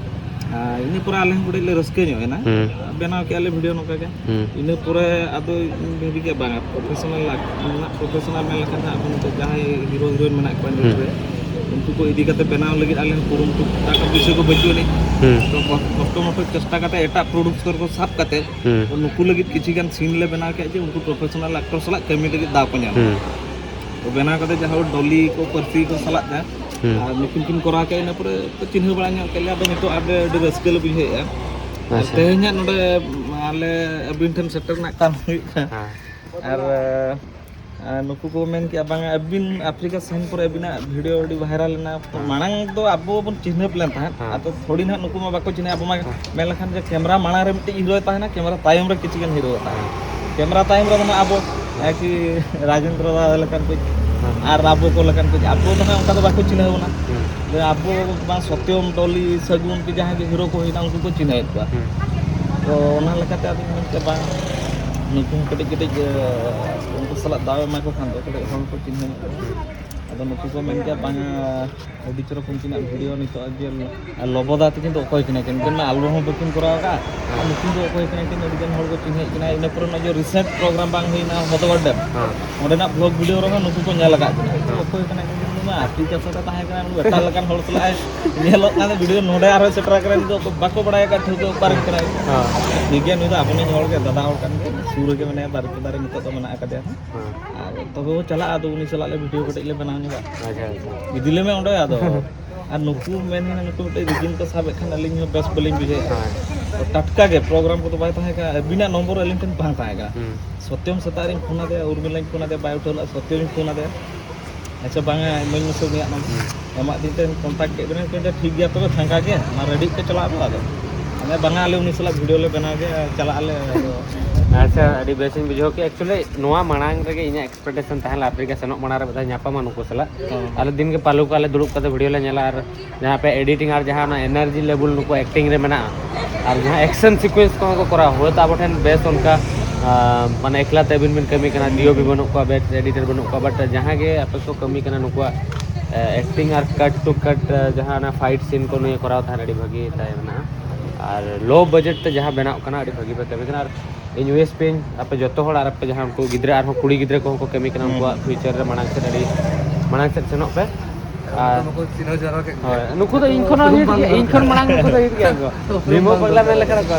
ᱟᱨ ᱤᱱᱟᱹ ᱯᱚᱨᱮ ᱟᱞᱮ ᱦᱚᱸ ᱠᱟᱹᱴᱤᱡ ᱞᱮ ᱨᱟᱹᱥᱠᱟᱹ ᱧᱚᱜ ᱮᱱᱟ᱾ ᱦᱩᱸ᱾ ᱵᱮᱱᱟᱣ ᱠᱮᱜᱼᱟ ᱞᱮ ᱵᱷᱤᱰᱤᱭᱳ ᱱᱚᱝᱠᱟ ᱜᱮ᱾ ᱦᱩᱸ᱾ ᱤᱱᱟᱹ ᱯᱚᱨᱮ ᱟᱫᱚ ᱤᱧ ᱵᱷᱟᱹᱵᱤ ᱠᱮᱜᱼᱟ, ᱵᱟᱝᱟ, ᱯᱨᱚᱯᱷᱮᱥᱚᱱᱟᱞ ᱟᱠ-, ᱨᱮᱱᱟᱜ ᱯᱨᱚᱯᱷᱮᱥᱚᱱᱟᱞ ᱢᱮᱱ ᱞᱮᱠᱷᱟᱱ ᱦᱟᱸᱜ ᱟᱵᱚ ᱱᱤᱛᱚᱜ ᱡᱟᱦᱟᱸᱭ ᱦᱤᱨᱳ ᱦᱤᱨᱳᱭᱤᱱ ᱢᱮᱱᱟᱜ ᱠᱚᱣᱟ ᱦᱩᱸ᱾ ᱤᱱᱰᱟᱥᱴᱨᱤ ᱨᱮ, ᱩᱱᱠᱩ ᱠᱚ ᱤᱫᱤ ᱠᱟᱛᱮ ᱵᱮᱱᱟᱣ ᱞᱟᱹᱜᱤᱫ ᱟᱞᱮ ᱦᱚᱸ ᱠᱩᱨᱩᱢᱩᱴᱩ, ᱴᱟᱠᱟ ᱯᱩᱭᱥᱟᱹ ᱠᱚ ᱵᱟᱹᱪᱩᱜ ᱟᱹᱱᱤᱡ᱾ ᱦᱩᱸ᱾ ᱛᱚ ᱠᱚ-, ᱠᱚᱥᱴᱚ ᱢᱚᱥᱴᱚ ᱪᱮᱥᱴᱟ ᱠᱟᱛᱮ ᱮᱴᱟᱜ ᱯᱨᱚᱰᱩᱥᱚᱨ ᱠᱚ ᱥᱟᱵ ᱠᱟᱛᱮ ᱦᱩᱸ᱾ ᱛᱚ ᱱᱩᱠᱩ ᱞᱟᱹᱜᱤᱫ ᱠᱤᱪᱷᱤ ᱜᱟᱱ ᱥᱤᱱ ᱞᱮ ᱵᱮᱱᱟᱣ ᱠᱮᱜᱼᱟ, ᱡᱮ ᱩᱱᱠᱩ ᱯᱨᱚᱯᱷᱮᱥᱚᱱᱟᱞ ᱟᱠᱴᱚᱨ ᱥᱟᱞᱟᱜ ᱠᱟᱹᱢᱤ ᱞᱟᱹᱜᱤᱫ ᱫᱟᱣ ᱠᱚ ᱧᱟᱢᱟ᱾ ᱦᱩᱸ᱾ ᱛᱚ ᱵᱮᱱᱟᱣ ᱠᱟᱛᱮ ᱡᱟᱦᱟᱸ ᱰᱚᱞᱤ ᱠᱚ ᱯᱟᱹᱨᱥᱤ ᱠᱚ ᱥᱟᱞᱟᱜ ᱛᱮ ᱦᱩᱸ᱾ ᱟᱨ ᱱᱩᱠᱤᱱ ᱠᱤᱱ ᱠᱚᱨᱟᱣ ᱠᱮᱜᱼᱟ, ᱤᱱᱟᱹ ᱯᱚᱨᱮ ᱠᱚ ᱪᱤᱱᱦᱟᱹᱣ ᱵᱟᱲᱟ ᱧᱚᱜ ᱠᱮᱫ ᱞᱮᱭᱟ᱾ ᱟᱫᱚ ᱱᱤᱛᱚᱜ ᱟᱹᱰᱤ, ᱟᱹᱰᱤ ᱨᱟᱹᱥᱠᱟᱹ ᱞᱮ ᱵᱩᱡᱷᱟᱹᱣᱮᱫᱼᱟ᱾ ᱟᱨ ᱟᱪᱪᱷᱟ᱾ ᱛᱮᱦᱮᱧ ᱦᱟᱸᱜ ᱱᱚᱰᱮ ᱟᱞᱮ ᱟᱹᱵᱤᱱ ᱴᱷᱮᱱ ᱥᱮᱴᱮᱨ ᱨᱮᱱᱟᱜ ᱠᱟᱨᱚᱱ ᱦᱩᱭᱩᱜ ᱠᱟᱱᱟ᱾ ᱦᱮᱸ᱾ ᱟᱨ, ᱟᱨ ᱱᱩᱠᱩ ᱠᱚ ᱢᱮᱱ ᱠᱮᱜᱼᱟ, "ᱵᱟᱝᱟ, ᱟᱹᱵᱤᱱ ᱟᱯᱷᱨᱤᱠᱟ ᱥᱮᱱ ᱯᱚᱨᱮ ᱟᱹᱵᱤᱱᱟᱜ ᱵᱷᱤᱰᱤᱭᱳ ᱟᱹᱰᱤ ᱵᱷᱟᱭᱨᱟᱞ ᱮᱱᱟ᱾ ᱛᱚ ᱦᱮᱸ᱾ ᱢᱟᱲᱟᱝ ᱫᱚ ᱟᱵᱚ ᱵᱚᱱ ᱪᱤᱱᱦᱟᱹᱯ ᱞᱮᱱ ᱛᱟᱦᱮᱸᱫ, ᱦᱮᱸ᱾ ᱟᱫᱚ ᱛᱷᱚᱲᱤ ᱱᱟᱦᱟᱜ ᱱᱩᱠᱩ ᱢᱟ ᱵᱟᱠᱚ ᱪᱤᱱᱦᱟᱹᱯ, ᱟᱵᱚ ᱢᱟ ᱦᱮᱸ᱾ ᱢᱮᱱ ᱞᱮᱠᱷᱟᱱ ᱡᱮ ᱠᱮᱢᱨᱟ ᱢᱟᱲᱟᱝ ᱨᱮ ᱢᱤᱫᱴᱤᱡ ᱦᱤᱨᱳᱭ ᱛᱟᱦᱮᱱᱟ, ᱠᱮᱢᱨᱟ ᱛᱟᱭᱚᱢ ᱨᱮ ᱠᱤᱪᱷᱩ ᱜᱟᱱ ᱦᱤᱨᱳ ᱛᱟᱦᱮᱱᱟ᱾ ᱦᱮᱸ᱾ ᱠᱮᱢᱨᱟ ᱛᱟᱭᱚᱢ ᱨᱮ ᱱᱟᱦᱟᱜ ᱟᱵᱚ ᱮᱠᱤ ᱨᱟᱡᱮᱱᱫᱨᱚ ᱫᱟᱫᱟ ᱞᱮᱠᱟᱱ ᱠᱚ ᱦᱮᱸ᱾ ᱟᱨ ᱟᱵᱚ ᱠᱚ ᱞᱮᱠᱟᱱ ᱠᱚ, ᱟᱵᱚ ᱫᱚ ᱱᱟᱦᱟᱜ ᱚᱱᱠᱟ ᱫᱚ ᱵᱟᱠᱚ ᱪᱤᱱᱦᱟᱹᱣ ᱵᱚᱱᱟ᱾ ᱦᱮᱸ᱾ ᱡᱮ ᱟᱵᱚ ᱢᱟ ᱥᱚᱛᱭᱚᱢ, ᱰᱚᱞᱤ, ᱥᱟᱹᱜᱩᱱ ᱠᱚ ᱡᱟᱦᱟᱸᱭ ᱜᱮ ᱦᱤᱨᱳ ᱠᱚ ᱦᱩᱭᱱᱟ, ᱩᱱᱠᱩ ᱠᱚ ᱪᱤᱱᱦᱟᱹᱣᱮᱫ ᱠᱚᱣᱟ᱾ ᱦᱮᱸ᱾ ᱛᱚ ᱚᱱᱟ ᱞᱮᱠᱟᱛᱮ ᱟᱫᱚᱧ ᱢᱮᱱ ᱠᱮᱫᱟ, ᱵᱟᱝ, ᱱᱩᱠᱩ ᱦᱚᱸ ᱠᱟᱹᱴᱤᱡ ᱠᱟᱹᱴᱤᱡ, ᱮ, ᱩᱱᱠᱩ ᱥᱟᱞᱟᱜ ᱫᱟᱣ ᱮᱢᱟ ᱠᱚ ᱠᱷᱟᱱ ᱫᱚ ᱠᱟᱹᱴᱤᱡ ᱦᱚᱲ ᱠᱚ ᱪᱤᱱᱦᱟᱹᱣ ᱧᱚᱜ ᱠᱚᱣᱟ᱾ ᱦᱮᱸ᱾ ᱟᱫᱚ ᱱᱩᱠᱩ ᱠᱚ ᱢᱮᱱ ᱠᱮᱫᱟ, ᱵᱟᱝᱟ, ᱟᱹᱰᱤ ᱪᱚᱨᱚᱠ ᱩᱱᱠᱤᱱᱟᱜ ᱵᱷᱤᱰᱤᱭᱳ ᱱᱤᱛᱚᱜ ᱡᱮ ᱞᱚᱵᱚᱫᱟ ᱛᱟᱹᱠᱤᱱ ᱫᱚ ᱚᱠᱚᱭ ᱠᱟᱱᱟ ᱠᱤᱱ? ᱩᱱᱠᱤᱱ ᱢᱟ ᱟᱞᱵᱚᱢ ᱦᱚᱸ ᱵᱟᱹᱠᱤᱱ ᱠᱚᱨᱟᱣ ᱟᱠᱟᱫᱼᱟ᱾ ᱟᱨ ᱱᱩᱠᱤᱱ ᱫᱚ ᱚᱠᱚᱭ ᱠᱟᱱᱟ ᱠᱤᱱ? ᱟᱹᱰᱤ ᱜᱟᱱ ᱦᱚᱲ ᱠᱚ ᱪᱤᱱᱦᱟᱹᱣᱮᱫ ᱠᱤᱱᱟ᱾ ᱤᱱᱟᱹ ᱯᱚᱨᱮ ᱱᱚᱜᱼᱚᱭ ᱡᱮ ᱨᱤᱥᱮᱱᱴ ᱯᱨᱳᱜᱨᱟᱢ ᱵᱟᱝ ᱦᱩᱭᱱᱟ ᱦᱚᱫᱚᱜᱚᱲ ᱰᱮᱢ, ᱦᱮᱸ᱾ ᱚᱸᱰᱮᱱᱟᱜ ᱵᱷᱞᱚᱜ ᱵᱷᱤᱰᱤᱭᱳ ᱨᱮᱦᱚᱸ ᱱᱩᱠᱩ ᱠᱚ ᱧᱮᱞ ᱟᱠᱟᱫ ᱠᱤᱱᱟ᱾ ᱦᱮᱸ᱾ ᱚᱠᱚᱭ ᱠᱟᱱᱟ ᱠᱤᱱ? ᱱᱩᱠᱩ ᱢᱟ ᱟᱯᱷᱨᱤᱠᱟ ᱥᱮᱫ ᱨᱮ ᱛᱟᱦᱮᱸ ᱠᱟᱱᱟ, ᱱᱩᱠᱩ ᱮᱴᱟᱜ ᱞᱮᱠᱟᱱ ᱦᱚᱲ ᱥᱟᱞᱟᱜ ᱮ ᱧᱮᱞᱚᱜ ᱠᱟᱱᱟ᱾ ᱵᱷᱤᱰᱤᱭᱳ ᱱᱚᱰᱮ ᱟᱨᱦᱚᱸ ᱥᱮᱴᱮᱨ ᱟᱠᱟᱱᱟ, ᱱᱤᱛᱚᱜ ᱵᱟᱠᱚ ᱵᱟᱲᱟᱭ ᱟᱠᱟᱫ ᱴᱷᱟᱹᱣᱠᱟᱹ ᱚᱠᱟ ᱨᱮᱱ ᱠᱟᱱᱟᱭ᱾ ᱦᱮᱸ᱾ ᱴᱷᱤᱠ ᱜᱮᱭᱟ, ᱱᱩᱭ ᱫᱚ ᱟᱵᱚᱱᱤᱡ ᱦᱚᱲ ᱜᱮ, ᱫᱟᱫᱟ ᱦᱚᱲ ᱠᱟᱱ ᱜᱮᱭᱟ, ᱥᱩᱨ ᱨᱮᱜᱮ ᱢᱮᱱᱟᱭᱟ, ᱵᱟᱨᱤᱯᱟᱫᱟ ᱨᱮ ᱱᱤᱛᱚᱜ ᱫᱚ ᱢᱮᱱᱟᱜ ᱟᱠᱟᱫᱮᱭᱟ᱾ ᱦᱮᱸ᱾ ᱟᱨ ᱛᱚᱵᱮ ᱵᱚ ᱪᱟᱞᱟᱜᱼᱟ, ᱟᱫᱚ ᱩᱱᱤ ᱥᱟᱞᱟᱜ ᱞᱮ ᱵᱷᱤᱰᱤᱭᱳ ᱠᱟᱹᱴᱤᱡ ᱞᱮ ᱵᱮᱱᱟᱣ ᱧᱚᱜᱟ᱾ ᱟᱪᱪᱷᱟ, ᱟᱪᱪᱷᱟ᱾ ᱤᱫᱤ ᱞᱮᱢᱮ ᱚᱸᱰᱮ ᱟᱫᱚ᱾ ᱟᱨ ᱱᱩᱠᱩ ᱢᱮᱱ ᱦᱩᱭᱱᱟ, ᱱᱩᱠᱩ ᱢᱤᱫᱴᱮᱡ ᱨᱤᱡᱤᱢ ᱠᱚ ᱥᱟᱵᱮᱫ ᱠᱷᱟᱱ ᱟᱹᱞᱤᱧ ᱦᱚᱸ ᱵᱮᱥ ᱵᱟᱹᱞᱤᱧ ᱵᱩᱡᱷᱟᱹᱣᱮᱫᱼᱟ᱾ ᱦᱮᱸ᱾ ᱴᱟᱴᱠᱟ ᱜᱮ, ᱯᱨᱳᱜᱨᱟᱢ ᱠᱚᱫᱚ ᱵᱟᱭ ᱛᱟᱦᱮᱸ ᱠᱟᱱᱟ, ᱟᱹᱵᱤᱱᱟᱜ ᱱᱚᱢᱵᱚᱨ ᱟᱹᱞᱤᱧ ᱴᱷᱮᱱ ᱵᱟᱝ ᱛᱟᱦᱮᱸ ᱠᱟᱱᱟ᱾ ᱦᱩᱸ᱾ ᱥᱚᱛᱭᱚᱢ ᱥᱮᱛᱟᱜ ᱨᱤᱧ ᱯᱷᱳᱱ ᱟᱫᱮᱭᱟ, ᱩᱨᱢᱤᱞᱟᱧ ᱯᱷᱳᱱ ᱟᱫᱮᱭᱟ, ᱵᱟᱭ ᱩᱴᱷᱟᱹᱣ ᱞᱮᱫᱼᱟ᱾ ᱥᱚᱛᱭᱚᱢᱤᱧ ᱯᱷᱳᱱ ᱟᱫᱮᱭᱟ, "ᱟᱪᱪᱷᱟ, ᱵᱟᱝᱟ, ᱤᱢᱟᱹᱧ ᱢᱮᱥᱮ ᱩᱱᱤᱭᱟᱜ ᱱᱚᱢᱵᱚᱨ᱾" ᱦᱩᱸ᱾ ᱮᱢᱟᱫ ᱫᱤᱧ ᱛᱮ ᱠᱚᱱᱴᱟᱠᱴ ᱠᱮᱫ ᱵᱮᱱᱟ, ᱢᱮᱱᱫᱟ, "ᱴᱷᱤᱠ ᱜᱮᱭᱟ, ᱛᱚᱵᱮ ᱯᱷᱟᱸᱠᱟ ᱜᱮ, ᱢᱟ ᱨᱮᱰᱤᱜ ᱯᱮ, ᱪᱟᱞᱟᱜ ᱟᱵᱚ ᱟᱫᱚ᱾" ᱵᱟᱝᱟ, ᱟᱞᱮ ᱩᱱᱤ ᱥᱟᱞᱟᱜ ᱵᱷᱤᱰᱤᱭᱳ ᱞᱮ ᱵᱮᱱᱟᱣ ᱜᱮ, ᱪᱟᱞᱟᱜ ᱟᱞᱮ, ᱟᱫᱚ᱾ ᱟᱪᱪᱷᱟ, ᱟᱹᱰᱤ ᱵᱮᱥᱤᱧ ᱵᱩᱡᱷᱟᱹᱣ ᱠᱮᱫᱟ᱾ ᱮᱠᱪᱩᱭᱮᱞᱤ ᱱᱚᱣᱟ ᱢᱟᱲᱟᱝ ᱨᱮᱜᱮ ᱤᱧᱟᱹᱜ ᱮᱠᱥᱯᱮᱠᱴᱮᱥᱚᱱ ᱛᱟᱦᱮᱸ ᱞᱮᱱᱟ ᱟᱯᱷᱨᱤᱠᱟ ᱥᱮᱱᱚᱜ ᱢᱟᱲᱟᱝ ᱨᱮ ᱢᱤᱫ ᱫᱷᱟᱣ ᱧᱟᱯᱟᱢᱟ ᱱᱩᱠᱩ ᱥᱟᱞᱟᱜ᱾ ᱦᱚᱸ᱾ ᱟᱞᱮ ᱫᱤᱱ ᱜᱮ ᱯᱟᱞᱩ ᱠᱚ ᱟᱞᱮ ᱫᱩᱲᱩᱵ ᱠᱟᱛᱮ ᱵᱷᱤᱰᱤᱭᱳ ᱞᱮ ᱧᱮᱞᱟ, ᱟᱨ ᱡᱟᱦᱟᱸ ᱟᱯᱮ ᱮᱰᱤᱴᱤᱝ ᱟᱨ ᱡᱟᱦᱟᱸ ᱚᱱᱟ ᱮᱱᱟᱨᱡᱤ ᱞᱮᱵᱮᱞ ᱱᱩᱠᱩ ᱮᱠᱴᱤᱝ ᱨᱮ ᱢᱮᱱᱟᱜᱼᱟ, ᱟᱨ ᱡᱟᱦᱟᱸ ᱮᱠᱥᱮᱱ ᱥᱤᱠᱩᱭᱮᱱᱥ ᱠᱚᱦᱚᱸ ᱠᱚ ᱠᱚᱨᱟᱣᱟ, ᱦᱳᱭᱛᱳ ᱟᱵᱚ ᱴᱷᱮᱱ ᱵᱮᱥ ᱚᱱᱠᱟ, ᱟᱸ, ᱢᱟᱱᱮ ᱮᱠᱞᱟ ᱛᱮ ᱟᱹᱵᱤᱱ ᱵᱤᱱ ᱠᱟᱹᱢᱤ ᱠᱟᱱᱟ, ᱰᱤ ᱳ ᱯᱤ ᱵᱟᱹᱱᱩᱜ ᱠᱚᱣᱟ, ᱵᱮᱥ ᱮᱰᱤᱴᱟᱨ ᱵᱟᱹᱱᱩᱜ ᱠᱚᱣᱟ, ᱵᱟᱴ ᱡᱟᱦᱟᱸ ᱜᱮ ᱟᱯᱮ ᱠᱚ ᱠᱟᱹᱢᱤ ᱠᱟᱱᱟ, ᱱᱩᱠᱩᱣᱟᱜ, ᱮ, ᱮᱠᱴᱤᱝ ᱟᱨ ᱠᱟᱴ ᱴᱩ ᱠᱟᱴ, ᱮ, ᱡᱟᱦᱟᱸ ᱚᱱᱟ ᱯᱷᱟᱭᱤᱴ ᱥᱤᱱ ᱠᱚ ᱱᱩᱭᱮ ᱠᱚᱨᱟᱣ ᱛᱟᱦᱮᱸᱫ, ᱟᱹᱰᱤ ᱵᱷᱟᱹᱜᱤ ᱛᱟᱭ ᱢᱮᱱᱟᱜᱼᱟ᱾ ᱟᱨ ᱞᱳ ᱵᱟᱡᱮᱴ ᱛᱮ ᱡᱟᱦᱟᱸ ᱵᱮᱱᱟᱜ ᱠᱟᱱᱟ, ᱟᱹᱰᱤ ᱵᱷᱟᱹᱜᱤ ᱯᱮ ᱠᱟᱹᱢᱤ ᱠᱟᱱᱟ᱾ ᱟᱨ ᱤᱧ ᱩᱭᱤᱥ ᱯᱮᱧ, ᱟᱯᱮ ᱡᱚᱛᱚ ᱦᱚᱲ ᱟᱨ ᱟᱯᱮ ᱡᱟᱦᱟᱸ ᱩᱱᱠᱩ ᱜᱤᱫᱽᱨᱟᱹ, ᱟᱨᱦᱚᱸ ᱠᱩᱲᱤ ᱜᱤᱫᱽᱨᱟᱹ ᱠᱚᱦᱚᱸ ᱠᱚ ᱠᱟᱹᱢᱤ ᱠᱟᱱᱟ, ᱦᱩᱸ᱾ ᱩᱱᱠᱩᱣᱟᱜ ᱯᱷᱤᱭᱩᱪᱟᱨ ᱨᱮ ᱢᱟᱲᱟᱝ ᱥᱮᱫ ᱟᱹᱰᱤ ᱢᱟᱲᱟᱝ ᱥᱮᱫ ᱥᱮᱱᱚᱜ ᱯᱮ᱾ ᱟᱨ ᱱᱩᱠᱩ ᱪᱤᱱᱦᱟᱹ ᱡᱟᱣᱨᱟ ᱠᱮᱫ ᱠᱚᱣᱟ᱾ ᱦᱳᱭ, ᱱᱩᱠᱩ ᱫᱚ ᱤᱧ ᱠᱷᱚᱱ ᱦᱚᱸ ᱩᱯᱨᱩᱢ ᱦᱤᱴ ᱵᱟᱝ ᱜᱮᱭᱟ, ᱤᱧ ᱠᱷᱚᱱ ᱢᱟᱲᱟᱝ ᱱᱩᱠᱩ ᱫᱚ ᱦᱤᱴ ᱜᱮᱭᱟ ᱠᱚ᱾ ᱩᱯᱨᱩᱢ ᱵᱷᱤᱢᱚ ᱵᱟᱝ ᱯᱟᱜᱽᱞᱟ ᱢᱮᱱ ᱞᱮᱠᱷᱟᱱ ᱠᱚ᱾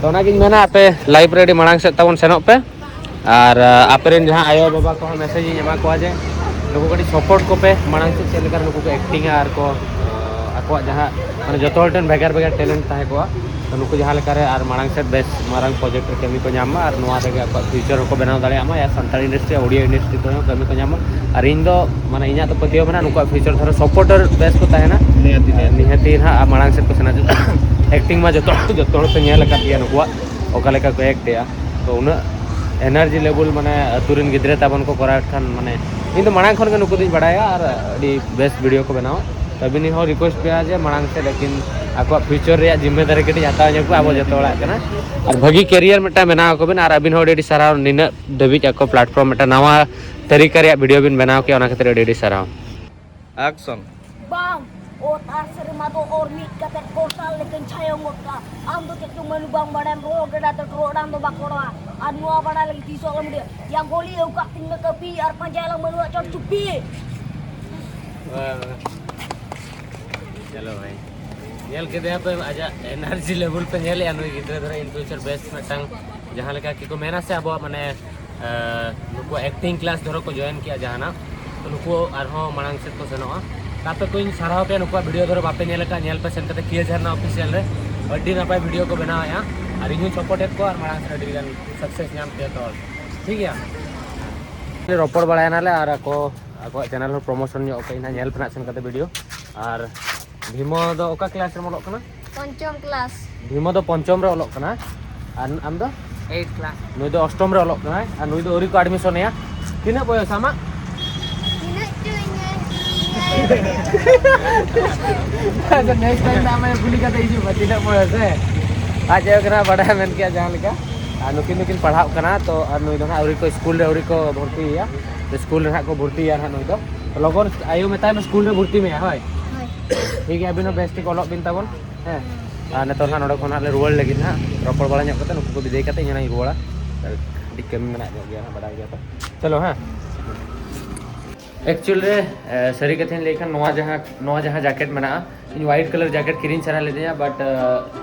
ᱛᱚ ᱚᱱᱟᱜᱤᱧ ᱢᱮᱱᱟ, ᱟᱯᱮ ᱞᱟᱭᱤᱯᱷ ᱨᱮ ᱟᱹᱰᱤ ᱢᱟᱲᱟᱝ ᱥᱮᱫ ᱛᱟᱵᱚᱱ ᱥᱮᱱᱚᱜ ᱯᱮ᱾ ᱟᱨ, ᱟ, ᱟᱯᱮ ᱨᱮᱱ ᱡᱟᱦᱟᱸ ᱟᱭᱳ ᱵᱟᱵᱟ ᱠᱚᱦᱚᱸ ᱢᱮᱥᱮᱡᱽ ᱤᱧ ᱮᱢᱟ ᱠᱚᱣᱟ ᱡᱮ ᱱᱩᱠᱩ ᱠᱟᱹᱴᱤᱡ ᱥᱟᱯᱳᱨᱴ ᱠᱚᱯᱮ, ᱢᱟᱲᱟᱝ ᱥᱮᱫ ᱪᱮᱫ ᱞᱮᱠᱟ ᱱᱩᱠᱩ ᱠᱚ ᱮᱠᱴᱤᱝᱟ ᱟᱨ ᱠᱚ, ᱟ, ᱟᱠᱚᱣᱟᱜ ᱡᱟᱦᱟᱸ, ᱢᱟᱱᱮ, ᱡᱚᱛᱚ ᱦᱚᱲ ᱴᱷᱮᱱ ᱵᱷᱮᱜᱟᱨ ᱵᱷᱮᱜᱟᱨ ᱴᱮᱞᱮᱱᱴ ᱛᱟᱦᱮᱸ ᱠᱚᱜᱼᱟ᱾ ᱛᱚ ᱱᱩᱠᱩ ᱡᱟᱦᱟᱸ ᱞᱮᱠᱟᱨᱮ ᱟᱨ ᱢᱟᱲᱟᱝ ᱥᱮᱫ ᱵᱮᱥ ᱢᱟᱨᱟᱝ ᱯᱨᱚᱡᱮᱠᱴ ᱨᱮ ᱠᱟᱹᱢᱤ ᱠᱚ ᱧᱟᱢ ᱢᱟ ᱟᱨ ᱱᱚᱣᱟ ᱨᱮᱜᱮ ᱟᱠᱚᱣᱟᱜ ᱯᱷᱤᱭᱩᱪᱟᱨ ᱦᱚᱸᱠᱚ ᱵᱮᱱᱟᱣ ᱫᱟᱲᱮᱭᱟᱜ ᱢᱟ, ᱭᱟ ᱥᱟᱱᱛᱟᱲ ᱤᱱᱰᱟᱥᱴᱨᱤ, ᱳᱰᱤᱭᱟ ᱤᱱᱰᱟᱥᱴᱨᱤ ᱠᱚᱨᱮ ᱦᱚᱸ ᱠᱟᱹᱢᱤ ᱠᱚ ᱧᱟᱢ ᱢᱟ᱾ ᱟᱨ ᱤᱧ ᱫᱚ, ᱢᱟᱱᱮ, ᱤᱧᱟᱹᱜ ᱫᱚ ᱯᱟᱹᱛᱭᱟᱹᱣ ᱢᱮᱱᱟᱜᱼᱟ, ᱱᱩᱠᱩᱣᱟᱜ ᱯᱷᱤᱭᱩᱪᱟᱨ ᱫᱷᱚᱨᱚ ᱥᱟᱯᱳᱨᱴᱟᱨ ᱵᱮᱥ ᱠᱚ ᱛᱟᱦᱮᱱᱟ᱾ ᱱᱤᱦᱟᱹᱛᱤ, ᱱᱤᱦᱟᱹᱛᱤ᱾ ᱱᱤᱦᱟᱹᱛᱤ ᱱᱟᱦᱟᱜ ᱟᱨ ᱢᱟᱲᱟᱝ ᱥᱮᱫ ᱠᱚ ᱥᱮᱱᱟ᱾ ᱮᱠᱴᱤᱝ ᱢᱟ ᱡᱚᱛᱚ, ᱡᱚᱛᱚ ᱦᱚᱲ ᱯᱮ ᱧᱮᱞ ᱟᱠᱟᱫ ᱜᱮᱭᱟ ᱱᱩᱠᱩᱣᱟᱜ ᱚᱠᱟ ᱞᱮᱠᱟ ᱠᱚ ᱮᱠᱴ ᱮᱜᱼᱟ᱾ ᱛᱚ ᱩᱱᱟᱹᱜ ᱮᱱᱟᱨᱡᱤ ᱞᱮᱵᱮᱞ, ᱢᱟᱱᱮ, ᱟᱹᱛᱩ ᱨᱮᱱ ᱜᱤᱫᱽᱨᱟᱹ ᱛᱟᱵᱚᱱ ᱠᱚ ᱠᱚᱨᱟᱣᱮᱫ ᱠᱷᱟᱱ, ᱢᱟᱱᱮ, ᱤᱧ ᱫᱚ ᱢᱟᱲᱟᱝ ᱠᱷᱚᱱ ᱜᱮ ᱱᱩᱠᱩ ᱫᱚᱧ ᱵᱟᱲᱟᱭᱟ ᱟᱨ ᱟᱹᱰᱤ ᱵᱮᱥ ᱵᱷᱤᱰᱤᱭᱳ ᱠᱚ ᱵᱮᱱᱟᱣᱟ᱾ ᱛᱚ ᱟᱹᱵᱤᱱ ᱦᱚᱸ ᱨᱤᱠᱩᱭᱮᱥᱴ ᱯᱮᱭᱟ ᱡᱮ ᱢᱟᱲᱟᱝ ᱥᱮᱫ ᱟᱹᱠᱤᱱ ᱟᱠᱚᱣᱟᱜ ᱯᱷᱤᱭᱩᱪᱟᱨ ᱨᱮᱭᱟᱜ ᱡᱤᱢᱢᱮᱫᱟᱨᱤ ᱠᱟᱹᱴᱤᱡ ᱦᱟᱛᱟᱣ ᱧᱚᱜ ᱯᱮ, ᱟᱵᱚ ᱡᱚᱛᱚ ᱦᱚᱲᱟᱜ ᱠᱟᱱᱟ᱾ ᱟᱨ ᱵᱷᱟᱹᱜᱤ ᱠᱮᱨᱤᱭᱟᱨ ᱢᱤᱫᱴᱟᱝ ᱵᱮᱱᱟᱣ ᱟᱠᱚ ᱵᱤᱱ᱾ ᱟᱨ ᱟᱹᱵᱤᱱ ᱦᱚᱸ ᱟᱹᱰᱤ ᱟᱹᱰᱤ ᱥᱟᱨᱦᱟᱣ, ᱱᱤᱱᱟᱹᱜ ᱫᱷᱟᱹᱵᱤᱡ ᱟᱠᱚ ᱯᱞᱟᱴᱯᱷᱚᱨᱢ ᱢᱤᱫᱴᱟᱝ ᱱᱟᱣᱟ ᱛᱟᱹᱨᱤᱠᱟ ᱨᱮᱭᱟᱜ ᱵᱷᱤᱰᱤᱭᱳ ᱵᱤᱱ ᱵᱮᱱᱟᱣ ᱠᱮᱜᱼᱟ, ᱚᱱᱟ ᱠᱷᱟᱹᱛᱤᱨ ᱟᱹᱰᱤ ᱟᱹᱰᱤ ᱥᱟᱨᱦᱟᱣ᱾ ᱟᱠᱥᱚᱱ᱾ ᱵᱟᱝ, ᱚᱛ ᱟᱨ ᱥᱮᱨᱢᱟ ᱫᱚ ᱚᱨ ᱢᱤᱫ ᱠᱟᱛᱮ ᱠᱚᱨᱛᱟᱞ ᱞᱮᱠᱟᱧ ᱪᱷᱟᱭᱚ ᱜᱚᱫ ᱠᱟᱜᱼᱟ᱾ ᱟᱢ ᱫᱚ ᱪᱮᱫ ᱪᱚᱝ ᱢᱟᱹᱱᱩ ᱵᱟᱢ ᱵᱟᱲᱟᱭᱟᱢ, ᱨᱚᱲ ᱜᱮᱰᱟ ᱛᱮ ᱴᱚᱨᱚᱰᱟᱝ ᱫᱚ ᱵᱟᱠᱚ ᱨᱚᱲᱟ᱾ ᱟᱨ ᱱᱚᱣᱟ ᱵᱟᱲᱟᱭ ᱞᱟᱹᱜᱤᱫ ᱛᱤᱥ ᱦᱚᱸ ᱟᱞᱚᱢ ᱤᱫᱤᱭᱟ᱾ ᱭᱟ ᱜᱚᱞᱤ ᱟᱹᱣᱠᱟᱜ ᱛᱤᱧ ᱢᱮ ᱠᱟᱹᱯᱤ ᱟᱨ ᱯᱟᱸᱡᱟᱭ ᱟᱞᱟᱝ ᱢᱟᱹᱱᱩᱣᱟᱜ ᱪᱚᱴ ᱪᱩᱯᱤ᱾ ᱵᱟᱦ, ᱵᱟᱦ᱾ ᱪᱚᱞᱚ ᱵᱷᱟᱭ, ᱧᱮᱞ ᱠᱮᱫᱮᱭᱟ ᱯᱮ ᱟᱡᱟᱜ ᱮᱱᱟᱨᱡᱤ ᱞᱮᱵᱮᱞ ᱯᱮ ᱧᱮᱞᱮᱜᱼᱟ᱾ ᱱᱩᱭ ᱜᱤᱫᱽᱨᱟᱹ ᱫᱷᱚᱨᱚ in future best ᱢᱤᱫᱴᱟᱝ, ᱡᱟᱦᱟᱸ ᱞᱮᱠᱟ ᱠᱤ ᱠᱚ ᱢᱮᱱᱟ ᱥᱮ, ᱟᱵᱚᱣᱟᱜ ᱢᱟᱱᱮ, ᱟᱸ, ᱱᱩᱠᱩ ᱮᱠᱴᱤᱝ ᱠᱞᱟᱥ ᱫᱷᱚᱨᱚ ᱠᱚ ᱡᱚᱭᱮᱱ ᱠᱮᱜᱼᱟ ᱡᱟᱦᱟᱱᱟᱜ, ᱛᱚ ᱱᱩᱠᱩ ᱟᱨᱦᱚᱸ ᱢᱟᱲᱟᱝ ᱥᱮᱫ ᱠᱚ ᱥᱮᱱᱚᱜᱼᱟ᱾ ᱛᱟᱯᱮ ᱠᱚᱧ ᱥᱟᱨᱦᱟᱣ ᱯᱮᱭᱟ, ᱱᱩᱠᱩᱣᱟᱜ ᱵᱷᱤᱰᱤᱭᱳ ᱫᱷᱚᱨᱚ ᱵᱟᱯᱮ ᱧᱮᱞ ᱟᱠᱟᱫ, ᱧᱮᱞ ᱯᱮ ᱥᱮᱱ ᱠᱟᱛᱮ ᱠᱤᱭᱟᱹ ᱡᱷᱟᱨᱱᱟ ᱚᱯᱷᱤᱥᱤᱭᱟᱞ ᱨᱮ᱾ ᱟᱹᱰᱤ ᱱᱟᱯᱟᱭ ᱵᱷᱤᱰᱤᱭᱳ ᱠᱚ ᱵᱮᱱᱟᱣᱮᱫᱼᱟ, ᱟᱨ ᱤᱧ ᱦᱚᱸᱧ ᱥᱟᱯᱳᱨᱴ ᱮᱫ ᱠᱚᱣᱟ, ᱟᱨ ᱢᱟᱲᱟᱝ ᱥᱮᱫ ᱟᱹᱰᱤ ᱜᱟᱱ ᱥᱟᱠᱥᱮᱥ ᱧᱟᱢ ᱯᱮ ᱡᱚᱛᱚ ᱦᱚᱲ, ᱴᱷᱤᱠ ᱜᱮᱭᱟ? ᱨᱚᱯᱚᱲ ᱵᱟᱲᱟᱭᱮᱱᱟᱞᱮ ᱟᱨ ᱟᱠᱚ ᱟᱠᱚᱣᱟᱜ ᱪᱮᱱᱮᱞ ᱦᱚᱸ ᱯᱨᱚᱢᱳᱥᱚᱱ ᱧᱚᱜ ᱠᱟᱜ ᱤᱧ ᱦᱟᱸᱜ, ᱧᱮᱞ ᱯᱮ ᱱᱟᱜ ᱥᱮᱱ ᱠᱟᱛᱮ ᱵᱷᱤᱰᱤᱭᱳ᱾ ᱟᱨ ᱵᱷᱤᱢᱚ ᱫᱚ ᱚᱠᱟ ᱠᱞᱟᱥ ᱨᱮᱢ ᱚᱞᱚᱜ ᱠᱟᱱᱟ? ᱯᱚᱧᱪᱚᱢ ᱠᱞᱟᱥ᱾ ᱵᱷᱤᱢᱚ ᱫᱚ ᱯᱚᱧᱪᱚᱢ ᱨᱮ ᱚᱞᱚᱜ ᱠᱟᱱᱟᱭ᱾ ᱟᱨ ᱟᱢ ᱫᱚ? Eight class. ᱱᱩᱭ ᱫᱚ ᱚᱥᱴᱚᱢ ᱨᱮ ᱚᱞᱚᱜ ᱠᱟᱱᱟᱭ ᱟᱨ ᱱᱩᱭ ᱫᱚ ᱟᱹᱣᱨᱤ ᱠᱚ ᱮᱰᱢᱤᱥᱚᱱᱮᱭᱟ᱾ ᱛᱤᱱᱟᱹᱜ ᱵᱚᱭᱚᱥ ᱟᱢᱟᱜ? ᱛᱤᱱᱟᱹᱜ ᱪᱚ ᱤᱧ ᱟᱫᱚ ᱱᱮᱠᱥᱴ ᱴᱟᱭᱤᱢ ᱫᱚ ᱟᱢ ᱠᱩᱞᱤ ᱠᱟᱛᱮ ᱦᱤᱡᱩᱜ ᱢᱮ, ᱛᱤᱱᱟᱹᱜ ᱵᱚᱭᱚᱥ ᱦᱮᱸ? ᱟᱡ ᱟᱭᱳ ᱠᱟᱱᱟ, ᱵᱟᱰᱟᱭ ᱢᱮᱱ ᱠᱮᱭᱟ ᱡᱟᱦᱟᱸ ᱞᱮᱠᱟ᱾ ᱟᱨ ᱱᱩᱠᱤᱱ ᱫᱚᱠᱤᱱ ᱯᱟᱲᱦᱟᱜ ᱠᱟᱱᱟ, ᱛᱚ ᱟᱨ ᱱᱩᱭ ᱫᱚ ᱦᱟᱸᱜ ᱟᱹᱣᱨᱤ ᱠᱚ ᱥᱠᱩᱞ ᱨᱮ ᱟᱹᱣᱨᱤ ᱠᱚ ᱵᱷᱚᱨᱛᱤᱭᱮᱭᱟ᱾ ᱥᱠᱩᱞ ᱨᱮ ᱦᱟᱸᱜ ᱠᱚ ᱵᱷᱚᱨᱛᱤᱭᱮᱭᱟ ᱦᱟᱸᱜ ᱱᱩᱭ ᱫᱚ᱾ ᱞᱚᱜᱚᱱ ᱟᱭᱳ ᱢᱮᱛᱟᱭ ᱢᱮ ᱥᱠᱩᱞ ᱨᱮ ᱵᱷᱚᱨᱛᱤ ᱢᱮᱭᱟ, ᱦᱳᱭ᱾ ᱦᱳᱭ᱾ ᱴᱷᱤᱠ ᱜᱮᱭᱟ, ᱟᱹᱵᱤᱱ ᱦᱚᱸ ᱵᱮᱥ ᱴᱷᱤᱠ ᱚᱞᱚᱜ ᱵᱤᱱ ᱛᱟᱵᱚᱱ᱾ ᱦᱮᱸ᱾ ᱟᱨ ᱱᱤᱛᱚᱜ ᱦᱟᱸᱜ ᱱᱚᱰᱮ ᱠᱷᱚᱱ ᱦᱟᱸᱜ ᱞᱮ ᱨᱩᱣᱟᱹᱲ ᱞᱟᱹᱜᱤᱫ ᱦᱟᱸᱜ, ᱨᱚᱯᱚᱲ ᱵᱟᱲᱟ ᱧᱚᱜ ᱠᱟᱛᱮ ᱱᱩᱠᱩ ᱠᱚ ᱵᱤᱫᱟᱹᱭ ᱠᱟᱛᱮ ᱤᱧ ᱦᱟᱸᱜ ᱤᱧ ᱨᱩᱣᱟᱹᱲᱟ᱾ ᱟᱹᱰᱤ ᱠᱟᱹᱢᱤ ᱢᱮᱱᱟᱜ ᱧᱚᱜ ᱜᱮᱭᱟ ᱦᱟᱸᱜ, ᱵᱟᱰᱟᱭ ᱜᱮᱭᱟ ᱯᱮ᱾ ᱪᱚᱞᱚ ᱦᱮᱸ᱾ ᱮᱠᱪᱩᱭᱮᱞ ᱨᱮ, ᱮ, ᱥᱟᱹᱨᱤ ᱠᱟᱛᱷᱟᱧ ᱞᱟᱹᱭ ᱠᱷᱟᱱ, ᱱᱚᱣᱟ ᱡᱟᱦᱟᱸ, ᱱᱚᱣᱟ ᱡᱟᱦᱟᱸ ᱡᱮᱠᱮᱴ ᱢᱮᱱᱟᱜᱼᱟ, ᱤᱧ ᱣᱟᱭᱤᱴ ᱠᱟᱞᱟᱨ ᱡᱮᱠᱮᱴ ᱠᱤᱨᱤᱧ ᱥᱟᱱᱟ ᱞᱤᱫᱤᱧᱟ, but, ᱮ,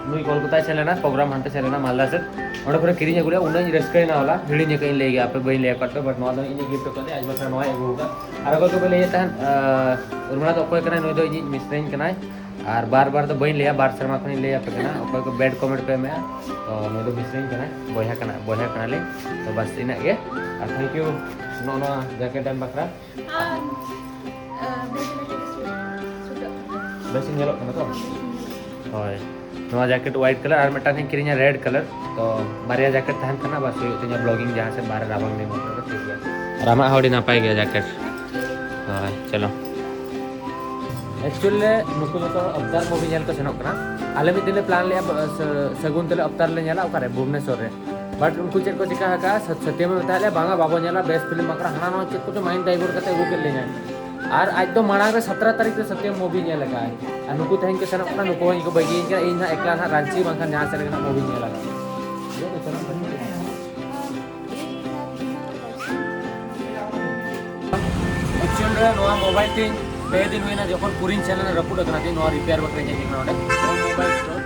ᱱᱩᱭ ᱠᱳᱞᱠᱟᱛᱟᱭ ᱥᱮᱱ ᱞᱮᱱᱟ, ᱯᱨᱳᱜᱨᱟᱢ ᱦᱟᱱᱛᱮ ᱥᱮᱱ ᱞᱮᱱᱟ ᱢᱟᱞᱫᱟ ᱥᱮᱫ, ᱚᱸᱰᱮ ᱠᱷᱚᱱᱮ ᱠᱤᱨᱤᱧ ᱟᱹᱜᱩ ᱞᱮᱫᱟ, ᱩᱱᱟᱹᱜ ᱤᱧ ᱨᱟᱹᱥᱠᱟᱹᱭᱮᱱᱟ ᱦᱚᱞᱟ, ᱦᱤᱲᱤᱧ ᱟᱠᱟᱫ ᱤᱧ ᱞᱟᱹᱭ ᱜᱮ, ᱟᱯᱮ ᱵᱟᱹᱧ ᱞᱟᱹᱭ ᱟᱠᱟᱫ ᱯᱮ, but ᱱᱚᱣᱟ ᱫᱚ ᱤᱧᱤᱧ ᱜᱤᱯᱷᱴ ᱟᱠᱟᱫᱮᱭᱟ, ᱟᱡ ᱵᱟᱠᱷᱨᱟ ᱱᱚᱣᱟᱭ ᱟᱹᱜᱩ ᱟᱠᱟᱫ᱾ ᱟᱨ ᱚᱠᱚᱭ ᱠᱚᱯᱮ ᱞᱟᱹᱭᱮᱫ ᱛᱟᱦᱮᱸᱫ, ᱮ, ᱩᱨᱢᱤᱞᱟ ᱫᱚ ᱚᱠᱚᱭ ᱠᱟᱱᱟᱭ? ᱱᱩᱭ ᱫᱚ ᱤᱧᱤᱡ ᱢᱤᱥᱨᱟᱧ ᱠᱟᱱᱟᱭ, ᱟᱨ ᱵᱟᱨ ᱵᱟᱨ ᱫᱚ ᱵᱟᱹᱧ ᱞᱟᱹᱭᱟ, ᱵᱟᱨ ᱥᱮᱨᱢᱟ ᱠᱷᱚᱱᱤᱧ ᱞᱟᱹᱭ ᱟᱯᱮ ᱠᱟᱱᱟ, ᱚᱠᱚᱭ ᱠᱚ ᱵᱮᱰ ᱠᱚᱢᱮᱱᱴ ᱯᱮ ᱮᱢᱮᱜᱼᱟ, ᱛᱚ ᱱᱩᱭ ᱫᱚ ᱢᱤᱥᱨᱟᱧ ᱠᱟᱱᱟᱭ, ᱵᱚᱭᱦᱟ ᱠᱟᱱᱟ, ᱵᱚᱭᱦᱟ ᱠᱟᱱᱟᱞᱤᱧ᱾ ᱛᱚ ᱵᱟᱥ ᱤᱱᱟᱹᱜ ᱜᱮ, ᱟᱨ ᱛᱷᱮᱝᱠ ᱭᱩ ᱱᱚᱜᱼᱚ ᱱᱚᱣᱟ ᱡᱮᱠᱮᱴ ᱮᱢ ᱵᱟᱠᱷᱨᱟ᱾ ᱟᱨ, ᱟ, ᱵᱮᱥ ᱧᱮᱞᱚᱜ ᱠᱟᱱᱟ᱾ ᱵᱮᱥ ᱧᱮᱞᱚᱜ ᱠᱟᱱᱟ ᱛᱚ? ᱦᱳᱭ᱾ ᱱᱚᱣᱟ ᱡᱮᱠᱮᱴ ᱣᱟᱭᱤᱴ ᱠᱟᱞᱟᱨ, ᱟᱨ ᱢᱤᱫᱴᱟᱝ ᱦᱚᱸᱧ ᱠᱤᱨᱤᱧᱟ ᱨᱮᱰ ᱠᱟᱞᱟᱨ᱾ ᱛᱚ ᱵᱟᱨᱭᱟ ᱡᱮᱠᱮᱴ ᱛᱟᱦᱮᱱ ᱠᱷᱟᱱ ᱵᱟᱥ ᱦᱩᱭᱩᱜ ᱛᱤᱧᱟ ᱵᱞᱚᱜᱤᱝ ᱡᱟᱦᱟᱸ ᱥᱮᱫ ᱵᱟᱦᱨᱮ ᱨᱟᱵᱟᱝ ᱫᱤᱱ ᱦᱚᱸ ᱴᱷᱤᱠ ᱜᱮᱭᱟ᱾ ᱟᱨ ᱟᱢᱟᱜ ᱦᱚᱸ ᱟᱹᱰᱤ ᱱᱟᱯᱟᱭ ᱜᱮᱭᱟ ᱡᱮᱠᱮᱴ᱾ ᱦᱳᱭ, ᱪᱚᱞᱚ᱾ ᱮᱠᱪᱩᱭᱮᱞᱤ ᱱᱩᱠᱩ ᱡᱚᱛᱚ ᱦᱚᱲ ᱚᱵᱛᱟᱨ ᱢᱩᱵᱷᱤ ᱧᱮᱞ ᱠᱚ ᱥᱮᱱᱚᱜ ᱠᱟᱱᱟ᱾ ᱟᱞᱮ ᱢᱤᱫ ᱫᱤᱱ ᱞᱮ ᱯᱞᱟᱱ ᱞᱮᱜᱼᱟ, ᱥᱟᱹ-, ᱥᱟᱹᱜᱩᱱ ᱛᱮᱞᱮ ᱚᱵᱛᱟᱨ ᱞᱮ ᱧᱮᱞᱟ ᱚᱠᱟᱨᱮ? ᱵᱷᱩᱵᱽᱱᱮᱥᱚᱨ ᱨᱮ᱾ But ᱩᱱᱠᱩ ᱪᱮᱫ ᱠᱚ ᱪᱤᱠᱟ ᱟᱠᱟᱫᱼᱟ, ᱥᱟᱛ-, ᱥᱟᱛᱭᱟᱢ ᱮ ᱢᱮᱛᱟᱫ ᱞᱮᱭᱟ, "ᱵᱟᱝᱟ, ᱵᱟᱵᱚ ᱧᱮᱞᱟ, ᱵᱮᱥ ᱯᱷᱤᱞᱢ ᱵᱟᱝ ᱠᱟᱱᱟ", ᱦᱟᱱᱟ ᱱᱟᱣᱟ ᱪᱮᱫ ᱠᱚᱪᱚ ᱢᱟᱭᱤᱱᱰ ᱰᱟᱭᱵᱷᱟᱨᱴ ᱠᱟᱛᱮ ᱟᱹᱜᱩ ᱠᱮᱫ ᱞᱤᱧᱟᱭ᱾ ᱟᱨ ᱟᱡ ᱫᱚ ᱢᱟᱲᱟᱝ ᱨᱮ ᱥᱟᱛᱨᱟ ᱛᱟᱹᱨᱤᱠᱷ ᱨᱮ ᱥᱟᱛᱭᱟᱢ ᱢᱩᱵᱷᱤ ᱧᱮᱞ ᱟᱠᱟᱫᱼᱟᱭ᱾ ᱟᱨ ᱱᱩᱠᱩ ᱛᱮᱦᱮᱧ ᱠᱚ ᱥᱮᱱᱚᱜ ᱠᱟᱱᱟ, ᱱᱩᱠᱩ ᱦᱚᱸ ᱤᱧ ᱠᱚ ᱵᱟᱹᱜᱤᱭᱟᱹᱧ ᱠᱟᱱᱟ, ᱤᱧ ᱦᱟᱸᱜ ᱮᱠᱞᱟ ᱦᱟᱸᱜ ᱨᱟᱸᱪᱤ ᱵᱟᱝᱠᱷᱟᱱ ᱡᱟᱦᱟᱸ ᱥᱮᱫ ᱨᱮᱜᱮ ᱦᱟᱸᱜ ᱢᱩᱵᱷᱤᱧ ᱧᱮᱞᱟ᱾ ᱮᱠᱪᱩᱭᱮᱞ ᱨᱮ ᱱᱚᱣᱟ ᱢᱳᱵᱟᱭᱤᱞ ᱛᱤᱧ ᱯᱮ ᱫᱤᱱ ᱦᱩᱭᱱᱟ, ᱡᱚᱠᱷᱚᱱ ᱯᱩᱨᱤᱧ ᱥᱮᱱ ᱞᱮᱱᱟ, ᱨᱟᱹᱯᱩᱫ ᱟᱠᱟᱱᱟ ᱛᱤᱧ, ᱱᱚᱣᱟ ᱨᱤᱯᱮᱭᱟᱨ ᱵᱟᱠᱷᱨᱟᱧ ᱦᱮᱡ ᱟᱠᱟᱱᱟ ᱱᱚᱰᱮ᱾ ᱢᱳᱵᱟᱭᱤᱞ ᱥᱴᱳᱨ,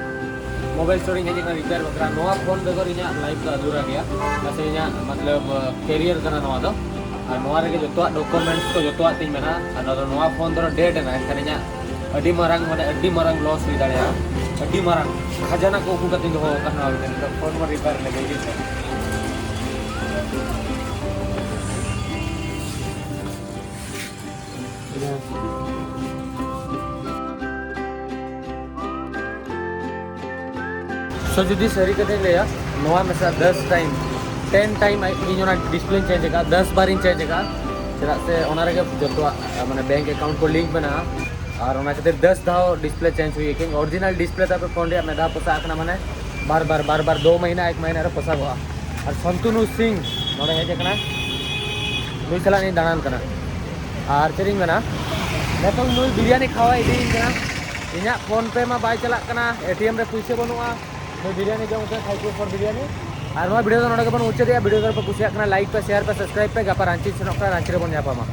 ᱢᱳᱵᱟᱭᱤᱞ ᱥᱴᱳᱨ ᱤᱧ ᱦᱮᱡ ᱟᱠᱟᱱᱟ ᱨᱤᱯᱮᱭᱟᱨ ᱵᱟᱠᱷᱨᱟ᱾ ᱱᱚᱣᱟ ᱯᱷᱳᱱ ᱵᱮᱜᱚᱨ ᱤᱧᱟᱹᱜ ᱞᱟᱭᱤᱯᱷ ᱫᱚ ᱟᱫᱷᱩᱨᱟ ᱜᱮᱭᱟ, ᱪᱮᱫᱟᱜ ᱥᱮ ᱤᱧᱟᱹᱜ ᱢᱚᱛᱞᱚᱵ ᱠᱮᱨᱤᱭᱟᱨ ᱠᱟᱱᱟ ᱱᱚᱣᱟ ᱫᱚ᱾ ᱟᱨ ᱱᱚᱣᱟ ᱨᱮᱜᱮ ᱡᱚᱛᱚᱣᱟᱜ ᱰᱚᱠᱩᱢᱮᱱᱴᱥ ᱠᱚ ᱡᱚᱛᱚᱣᱟᱜ ᱛᱤᱧ ᱢᱮᱱᱟᱜᱼᱟ᱾ ᱟᱨ ᱱᱚᱣᱟ ᱫᱚ, ᱱᱚᱣᱟ ᱯᱷᱳᱱ ᱫᱚ ᱰᱮᱰ ᱮᱱᱟ, ᱮᱱᱠᱷᱟᱱ ᱤᱧᱟᱹᱜ ᱟᱹᱰᱤ ᱢᱟᱨᱟᱝ, ᱢᱟᱱᱮ ᱟᱹᱰᱤ ᱢᱟᱨᱟᱝ ᱞᱚᱥ ᱦᱩᱭ ᱫᱟᱲᱮᱭᱟᱜᱼᱟ᱾ ᱟᱹᱰᱤ ᱢᱟᱨᱟᱝ ᱠᱷᱟᱡᱟᱱᱟ ᱠᱚ ᱩᱠᱩ ᱠᱟᱛᱮᱧ ᱫᱚᱦᱚ ᱟᱠᱟᱫ ᱱᱚᱣᱟ ᱵᱷᱤᱛᱨᱤ ᱨᱮ᱾ ᱯᱷᱳᱱ ᱢᱟ ᱨᱤᱯᱮᱭᱟᱨ ᱞᱮᱜᱮ ᱦᱩᱭᱩᱜ ᱛᱟᱢᱟ᱾ ᱛᱚ ᱡᱩᱫᱤ ᱥᱟᱹᱨᱤ ᱠᱟᱛᱷᱟᱧ ᱞᱟᱹᱭᱟ, ᱱᱚᱣᱟ ᱢᱮᱥᱟ ᱫᱚᱥ time, ten time ᱤᱧ ᱚᱱᱟ ᱰᱤᱥᱯᱞᱮᱧ ᱪᱮᱧᱡᱽ ᱟᱠᱟᱫᱼᱟ, ᱫᱚᱥ ᱵᱟᱨᱤᱧ ᱪᱮᱧᱡᱽ ᱟᱠᱟᱫᱼᱟ᱾ ᱪᱮᱫᱟᱜ ᱥᱮ ᱚᱱᱟ ᱨᱮᱜᱮ ᱡᱚᱛᱚᱣᱟᱜ ᱢᱟᱱᱮ ᱵᱮᱝᱠ ᱮᱠᱟᱣᱩᱱᱴ ᱠᱚ ᱞᱤᱝᱠ ᱢᱮᱱᱟᱜᱼᱟ᱾ ᱟᱨ ᱚᱱᱟ ᱠᱷᱟᱹᱛᱤᱨ ᱫᱚᱥ ᱫᱷᱟᱣ ᱰᱤᱥᱯᱞᱮ ᱪᱮᱧᱡᱽ ᱦᱩᱭ ᱟᱠᱟᱱ᱾ ᱚᱨᱤᱡᱤᱱᱟᱞ ᱰᱤᱥᱯᱞᱮ ᱛᱟᱯᱮ ᱯᱷᱳᱱ ᱨᱮᱭᱟᱜ ᱢᱤᱫ ᱫᱷᱟᱣ ᱯᱚᱥᱟᱜ ᱠᱟᱱᱟ, ᱢᱟᱱᱮ ᱵᱟᱨ ᱵᱟᱨ ᱵᱟᱨ ᱵᱟᱨ ᱫᱩ ᱢᱟᱹᱦᱱᱟᱹ ᱮᱠ ᱢᱟᱹᱦᱱᱟᱹ ᱨᱮ ᱯᱚᱥᱟᱜᱚᱜᱼᱟ᱾ ᱟᱨ ᱥᱚᱱᱛᱩᱱᱩ ᱥᱤᱝ ᱱᱚᱰᱮ ᱦᱮᱡ ᱟᱠᱟᱱᱟ, ᱱᱩᱭ ᱥᱟᱞᱟᱜ ᱤᱧ ᱫᱟᱬᱟᱱ ᱠᱟᱱᱟ᱾ ᱟᱨ ᱪᱮᱫ ᱤᱧ ᱢᱮᱱᱟ, ᱱᱤᱛᱚᱝ ᱱᱩᱭ ᱵᱤᱨᱭᱟᱱᱤ ᱠᱷᱟᱣᱟ ᱤᱫᱤᱭᱤᱧ ᱠᱟᱱᱟ᱾ ᱤᱧᱟᱹᱜ ᱯᱷᱳᱱ ᱯᱮ ᱢᱟ ᱵᱟᱭ ᱪᱟᱞᱟᱜ ᱠᱟᱱᱟ, ᱮᱴᱤᱮᱢ ᱨᱮ ᱯᱩᱭᱥᱟᱹ ᱵᱟᱹᱱᱩᱜᱼᱟ᱾ ᱱᱩᱭ ᱵᱤᱨᱭᱟᱱᱤ ᱡᱚᱢ ᱦᱚᱪᱚ, thank you for ᱵᱤᱨᱭᱟᱱᱤ᱾ ᱟᱨ ᱱᱚᱣᱟ ᱵᱷᱤᱰᱤᱭᱳ ᱫᱚ ᱱᱚᱰᱮ ᱜᱮᱵᱚᱱ ᱢᱩᱪᱟᱹᱫᱮᱜᱼᱟ᱾ ᱵᱷᱤᱰᱤᱭᱳ ᱫᱚ ᱯᱮ ᱠᱩᱥᱤᱭᱟᱜ ᱠᱟᱱᱟ, ᱞᱟᱭᱤᱠ ᱯᱮ, ᱥᱮᱭᱟᱨ ᱯᱮ, ᱥᱟᱵᱥᱠᱨᱟᱭᱤᱵ ᱯᱮ᱾ ᱜᱟᱯᱟ ᱨᱟᱺᱪᱤ ᱥᱮᱱᱚᱜ ᱠᱟᱱᱟ, ᱨᱟᱺᱪᱤ ᱨᱮᱵᱚᱱ ᱧᱟᱯᱟᱢᱟ᱾